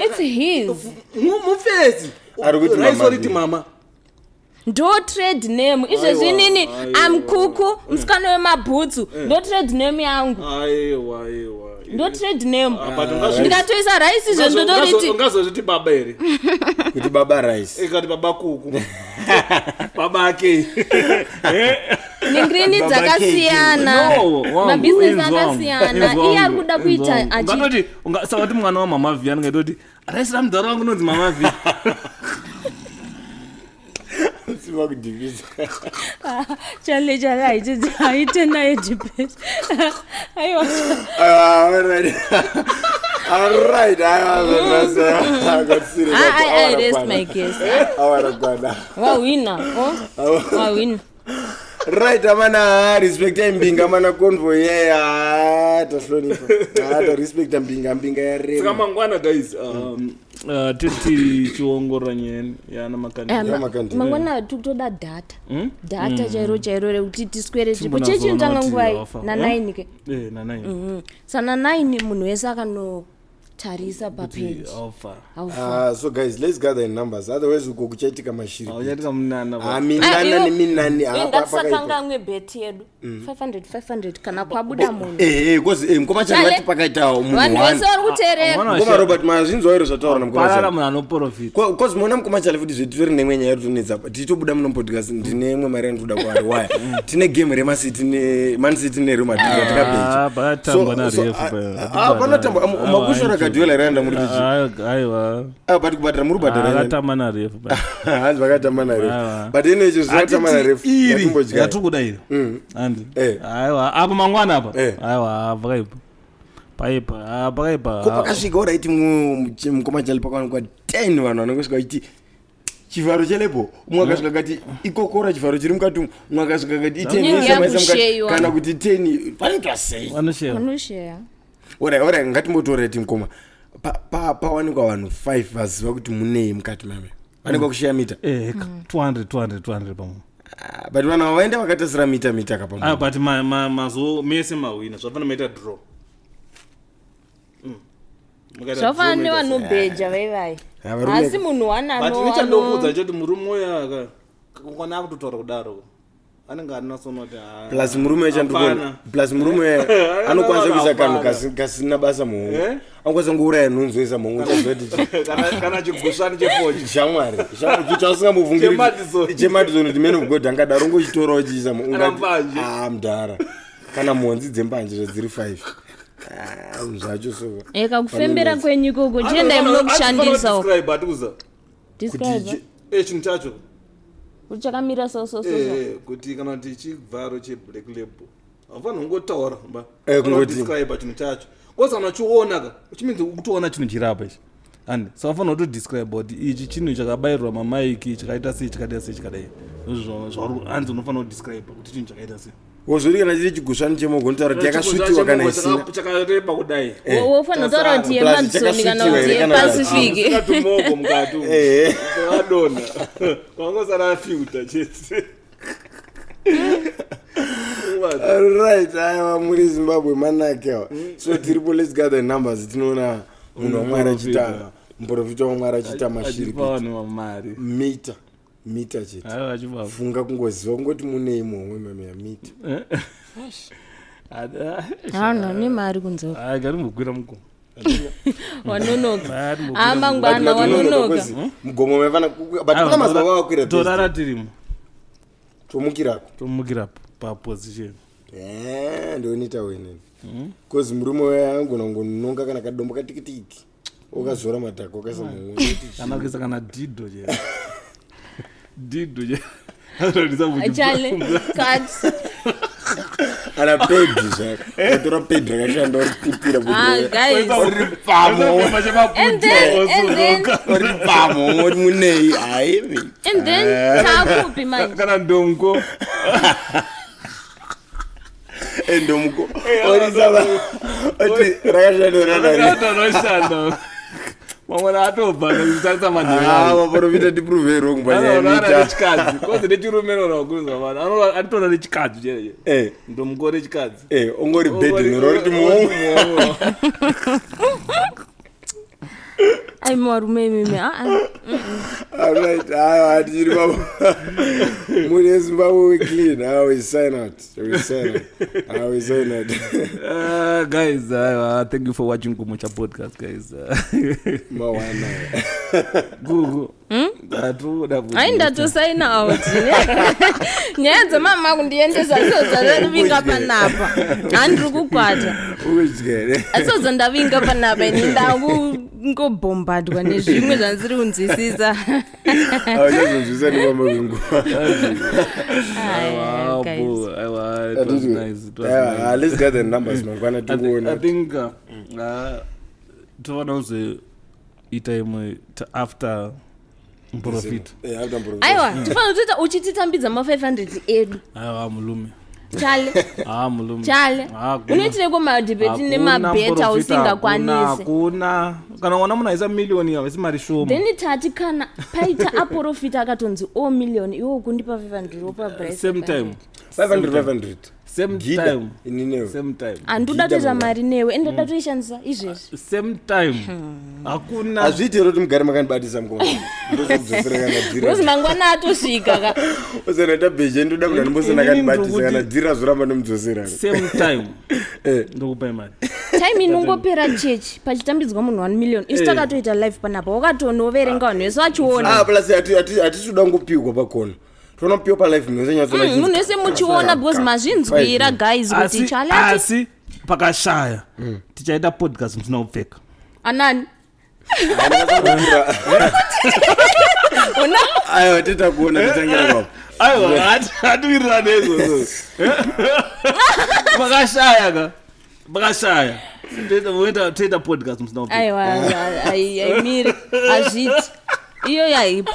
S3: It's his.
S2: Mufesi.
S1: Ari kuti
S2: Rice
S1: Mama
S2: oriti
S1: V.
S2: mama.
S3: Ndo trade name izvezvi.
S2: Aiwa,
S3: Inini
S2: aiwa.
S3: am Kuku musikana wemabhutsu, ndo trade name yangu.
S2: Aiwa, aiwa.
S3: Ndo trade name.
S2: Ah, but ungazvi-
S3: Ndikatoisa rice izvo ndotoriti.
S2: Ungazozviti baba here?
S1: Kuti baba rice.
S2: Ikati baba Kuku, baba ake.
S3: Ningrini
S1: Baba
S3: dzakasiyana.
S2: No, wangu,
S3: Mabhizinesi
S2: inzwa wangu,
S3: akasiyana.
S2: inzwa
S3: Iye ari
S2: wangu,
S3: kuda
S2: inzwa
S3: kuita
S2: wangu.
S3: achi
S2: Ungatoti saka kuti mwana waMama V anongaitoti raisi ramudhara wangu unonzi Mama V.
S1: Sima kudhibisa.
S3: Chale chale, haite naye debate, aiwa.
S1: Alright. Alright, aiwa, got serious.
S3: I rest my case.
S1: Awara kwana.
S3: Wahwina, oh, wahwina.
S1: Right, amana, respectai mbinga mana convoy yeah, tahlonipha. Ah, tarespecta mbinga, mbinga
S2: Saka
S1: yarema.
S2: mangwana guys, titi chiongorora nyaya yana Makandi.
S1: Makandi.
S3: Mangwana tikutoda data, data chairo chairo rekuti tiswere tipo.
S2: Timbonazoona
S3: Chechinotanga
S2: kuti
S3: nguvai?
S2: wafa.
S3: Na9 ke.
S2: Eh, na9.
S3: Sana 9 munhu wese akanotarisa papeji.
S2: Alpha.
S1: Ah, so guys, let's gather in numbers. Otherwise uko kuchaitika mashiri.
S2: Auchatika munana.
S1: Ah, minana neminani ah, pakaipa.
S3: Ngatisakangamwe beti yedu, 500 500 kana kwabuda munhu.
S1: Eh, eh, cause mukoma chani
S3: Chale.
S1: vati pakaita munhu
S3: Vanhu
S1: one.
S3: vese vari kuteerera.
S1: Mukoma Robert, mazvinzwa iro zvataura namukoma
S2: Parara
S1: Chale.
S2: munhu anoprofita.
S1: Cause muona mukoma Chale futi zvetitori nemwe nyaya yatotonetsa. Tichitobuda muno podcast ndine imwe mari yandinoda kwaari waya. Tine game reMaCity ne Man City neReal Madrid ratikabhecha.
S2: Ah, pakatambwa narefu
S1: Ah, panotambwa makushora Guardiola raenda muri tichi.
S2: Aiwa.
S1: Ah, but kubhadhara muri kubhadhara.
S2: Akatamba narefu.
S1: Hanzi vakatamba narefu.
S2: Aiwa.
S1: But anyway, izvo zvakatamba narefu.
S2: Iri
S1: Ngatimbodya.
S2: yatiri kuda iri andi.
S1: Eh.
S2: Aiwa, apa mangwana apa.
S1: Eh.
S2: Aiwa, pakaipa, paipa. Ah, pakaipa.
S1: Ko pakasvika oraiti mukoma Chale pakawanikwa 10 vanhu vanongosvika vachiti chivharo chelepo, umwe akasvika akati ikokora chivharo chiri mukati umu, umwe akasvika akati i10
S3: Inenge
S1: yoisa maisa mukati
S3: yakusheyiwa.
S1: kana kuti 10 panoitwa sei?
S2: Vanosheya.
S3: Vanosheya.
S1: Orai, orai, ngatimbotorai mukoma. Pawanikwa vanhu 5 vaziva kuti munei mukati mame vanenge vakusheya mita.
S2: Eh, 200 200 200 pamwe.
S1: Ah, but vanhu ava vaenda vakatasira mita mita kapa.
S2: Ah, but mazo mese mahwina, zvafana maita draw. Mukaita draw
S3: Zvafanana
S2: maita sei?
S3: nevanobheja vaivai.
S1: Ah, varume-
S3: Asi munhu
S2: But
S3: wanano
S2: nichandokuudza choti murume uyo aka kwana akutotaura kudaro. Anenge arinasonoti
S1: Plus murume chandikuona, plus murume anokwanisa kuisa kanhu kasina basa muhomwe.
S2: Eh?
S1: Anokwanisa kungouraya nhunzi oisa muhomwe, uchaziva kuti
S2: Kana chigusvani chefoji.
S1: Shamwari, chausingambofungiri
S2: CheMadison.
S1: Chemadison, kuti man of God angadaro ungochitora uchiisa
S2: Kana mbanje.
S1: Ah, mudhara, kana mhonzi dzembanje zvadziri 5. Ah, zvacho so.
S3: Eka kufembera kwenyu ikoko, chiendai munokushandisa uko.
S2: Atiuza
S3: Describe.
S2: Chinhu chacho.
S3: Kuti chakamira so so so so.
S2: Kuti kana kuti chivharo cheblack label, haufanira kungotaura ba.
S1: Kungoti-
S2: Describe chinhu chacho, kozi kana uchiona ka, uchiminzi ukutoona chinhu chiri apa ichi, and saka ufanira kutodescribe kuti ichi chinhu chakabayirwa mamaiki, chakaita sei, chakaita sei, chakadai. Hanzi unofanira kudescribe kuti chinhu chakaita sei.
S1: Wozoti kana chiri chigusvani chemogo, unotaura kuti yakasvutiwa kana isina.
S2: Chakareba kudai.
S3: Wofanira kutaura kuti
S1: Plus
S3: yeMadison kana
S1: chakasvutiwa
S3: kuti
S1: here kana kuti-
S3: yePacific.
S2: Tumogo mukati umu. Wakadonha, wangosara filter chete.
S1: Right, aiwa, muri Zimbabwe manake awa. So tiripo, let's gather numbers, tinoona munhu wamwari achiita, muprofita wamwari achiita mashiripiti.
S2: Achipa vanhu mari.
S1: Mita mita chete.
S2: Aiwa, achipa.
S1: Funga kungoziva kungoti munei muhomwe mamia mita.
S3: Hanhu ane mari kunze.
S2: Garimbokwira mugomo.
S3: Wanonoka.
S2: Ari mugomo.
S3: Ah, mangwana wanonoka.
S1: Mugomo maifana, but kuna mazuva vawakwira.
S2: Torara tirimo.
S1: Tomukirako.
S2: Tomukira paposition.
S1: Eh, ndonita wenene, because murume wayangona kungononga kana kadombo katikitiki, ukazora madhaka, ukaisa muhomwe.
S2: Kana kuisa kana dhido che, dhido che.
S3: Chale cut.
S1: Kana pedi zvako, watora pedi rakashanda, uriputira.
S3: Ah, guys.
S1: Uripamo.
S3: And then
S1: Uripamo, uri munei haimi.
S3: And then takupi manje?
S2: Kana ndongo.
S1: Endomuko orisava oti rakashanda rakari.
S2: Anoshanda mamwe atobva nekutarisa.
S1: Ah,
S2: Manheru.
S1: vaprofita tiprove wrong
S2: Anoona
S1: panyaya.
S2: nechikadzi, kozi nechirume noona kuruza vanhu anotoona nechikadzi chete. Ndomuko rechikadzi.
S1: Ongori bhedhi noroti muhomwe.
S3: Ai, marume imimi, aa.
S1: Alright, aiwa, tichiri papo muri yeZimbabwe, we clean. Ah, we sign out, we sign out. Ah, we sign out.
S2: Guys, thank you for watching Kumucha podcast, guys.
S1: Mawana.
S2: Gugu atoda.
S3: Ai, ndatosaina out. Nyaya dzemama kundiendesa idzo dzandavinga panapa, handiri kukwata.
S1: Udyere.
S3: Asidzo dzandavinga panapa, ini ndakungobombardwa nezvimwe zvandisiri kunzwisisa.
S1: Auchazonzwisa nefamba kwenguva.
S3: Ai, guys.
S1: Ah, let's gather numbers mangwana,
S2: I
S1: tikuona.
S2: think tofanira kuzoita imwe after muprofita.
S1: Eh, after muprofita.
S3: Aiwa, tofanira kutoita uchititambidza ma500 edu.
S2: Aiwa, mulume.
S3: Chale.
S2: Ah, mulume.
S3: Chale.
S2: Hakuna.
S3: Unoitireko madhibheti
S2: Hakuna
S3: nemabheta
S2: muprofita,
S3: usingakwanisi?
S2: hakuna. Kana wana munhu aisa miliyoni, haisi mari shoma.
S3: Then tati kana paita aprofita akatonzi o million, iwo kundipa 500 wopa Bryce
S2: Same
S3: 500.
S2: time.
S1: 500 500.
S2: Same
S1: Gida,
S2: time.
S1: ininewe.
S2: Same time.
S3: Handoda
S1: Gida
S3: toita
S1: mangwana.
S3: mari newe, ende ndoda toishandisa izvezvi.
S2: Same time, hakuna.
S1: Hazviiti here kuti mugare makandibatisa mukoma, ndozokudzosera kana
S3: Because
S1: dhira?
S3: mangwana atosvika ka.
S1: Usana bheje, ndoda kuti andimbosana
S2: Inini
S1: kandibatisa
S2: ndikuti-
S1: kana dhira zoramba ndomudzosera.
S2: Same time ndokupai mari.
S3: Time inongopera chechi pachitambidzwa munhu 1 million, isu takatoita live panapa, wakatonoverenga vanhu vese vachiona.
S1: Ah, plus hatisi kuda kungopihwa pakona, tonopiwa palife munhu wese.
S3: Munhu wese muchiona, because mazvinzwira guys kuti
S2: Asi
S3: chale ati
S2: asi pakashaya, tichaita podcast musina kupfeka.
S3: Anani? Una.
S1: Aiwa, tita kuona, titangira papo.
S2: Aiwa, hatiwirirane izvozvo. Pakashaya ka, pakashaya toita podcast musina kupfeka.
S3: Aiwa, aimiri, hazviti iyo yaipo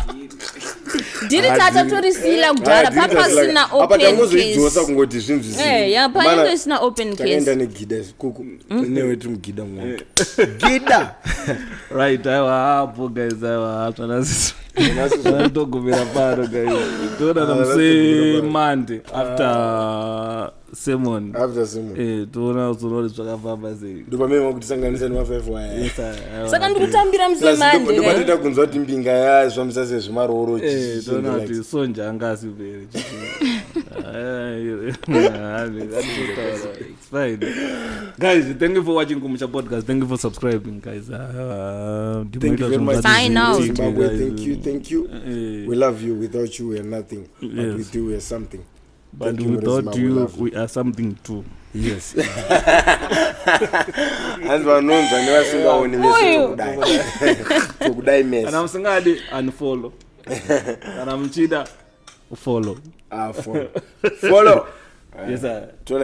S3: dhiri tatotorisila kudhara papasina
S1: Apa
S3: open
S1: tangozoidzosa
S3: case.
S1: kungoti zvinzwisise.
S3: Eh, ya, painge isina open
S1: Takaenda
S3: case.
S1: negida kuku newe, tiri mugida mwoto gida.
S2: Right, aiwa, apo guys, aiwa, zvanasitogumira pano guys, toonana musi Monday after sermon.
S1: After sermon.
S2: Toona kuzoona kuti zvakafamba sei.
S1: Ndopamema kutisanganisa nema5 waya.
S2: Yes, aiwa.
S3: Saka ndikutambira musemande.
S1: Ndopatoita kunzwa kuti mbinga yazvambisa sezvimaroro.
S2: Toona kuti sonja anga asipere. It's fine. Guys, thank you for watching Kumusha Podcast. Thank you for subscribing, guys.
S1: Thank you very much.
S3: Sign out.
S1: Zimbabwe, thank you, thank you.
S2: Eh,
S1: We love you. Without you, we are nothing. But
S2: Yes.
S1: with you, we are something.
S2: But
S1: Thank you,
S2: without
S1: Zimbabwe,
S2: you,
S1: love you.
S2: we are something too.
S1: Yes. Hanzi vanonzwa nevasingaoni mese
S3: Uyu.
S1: tokudai. Tokudai
S2: Kana
S1: mese.
S2: musingadi, unfollow. Kana muchida, follow.
S1: Ah, follow. Follow.
S2: Yes, sir.
S1: Tola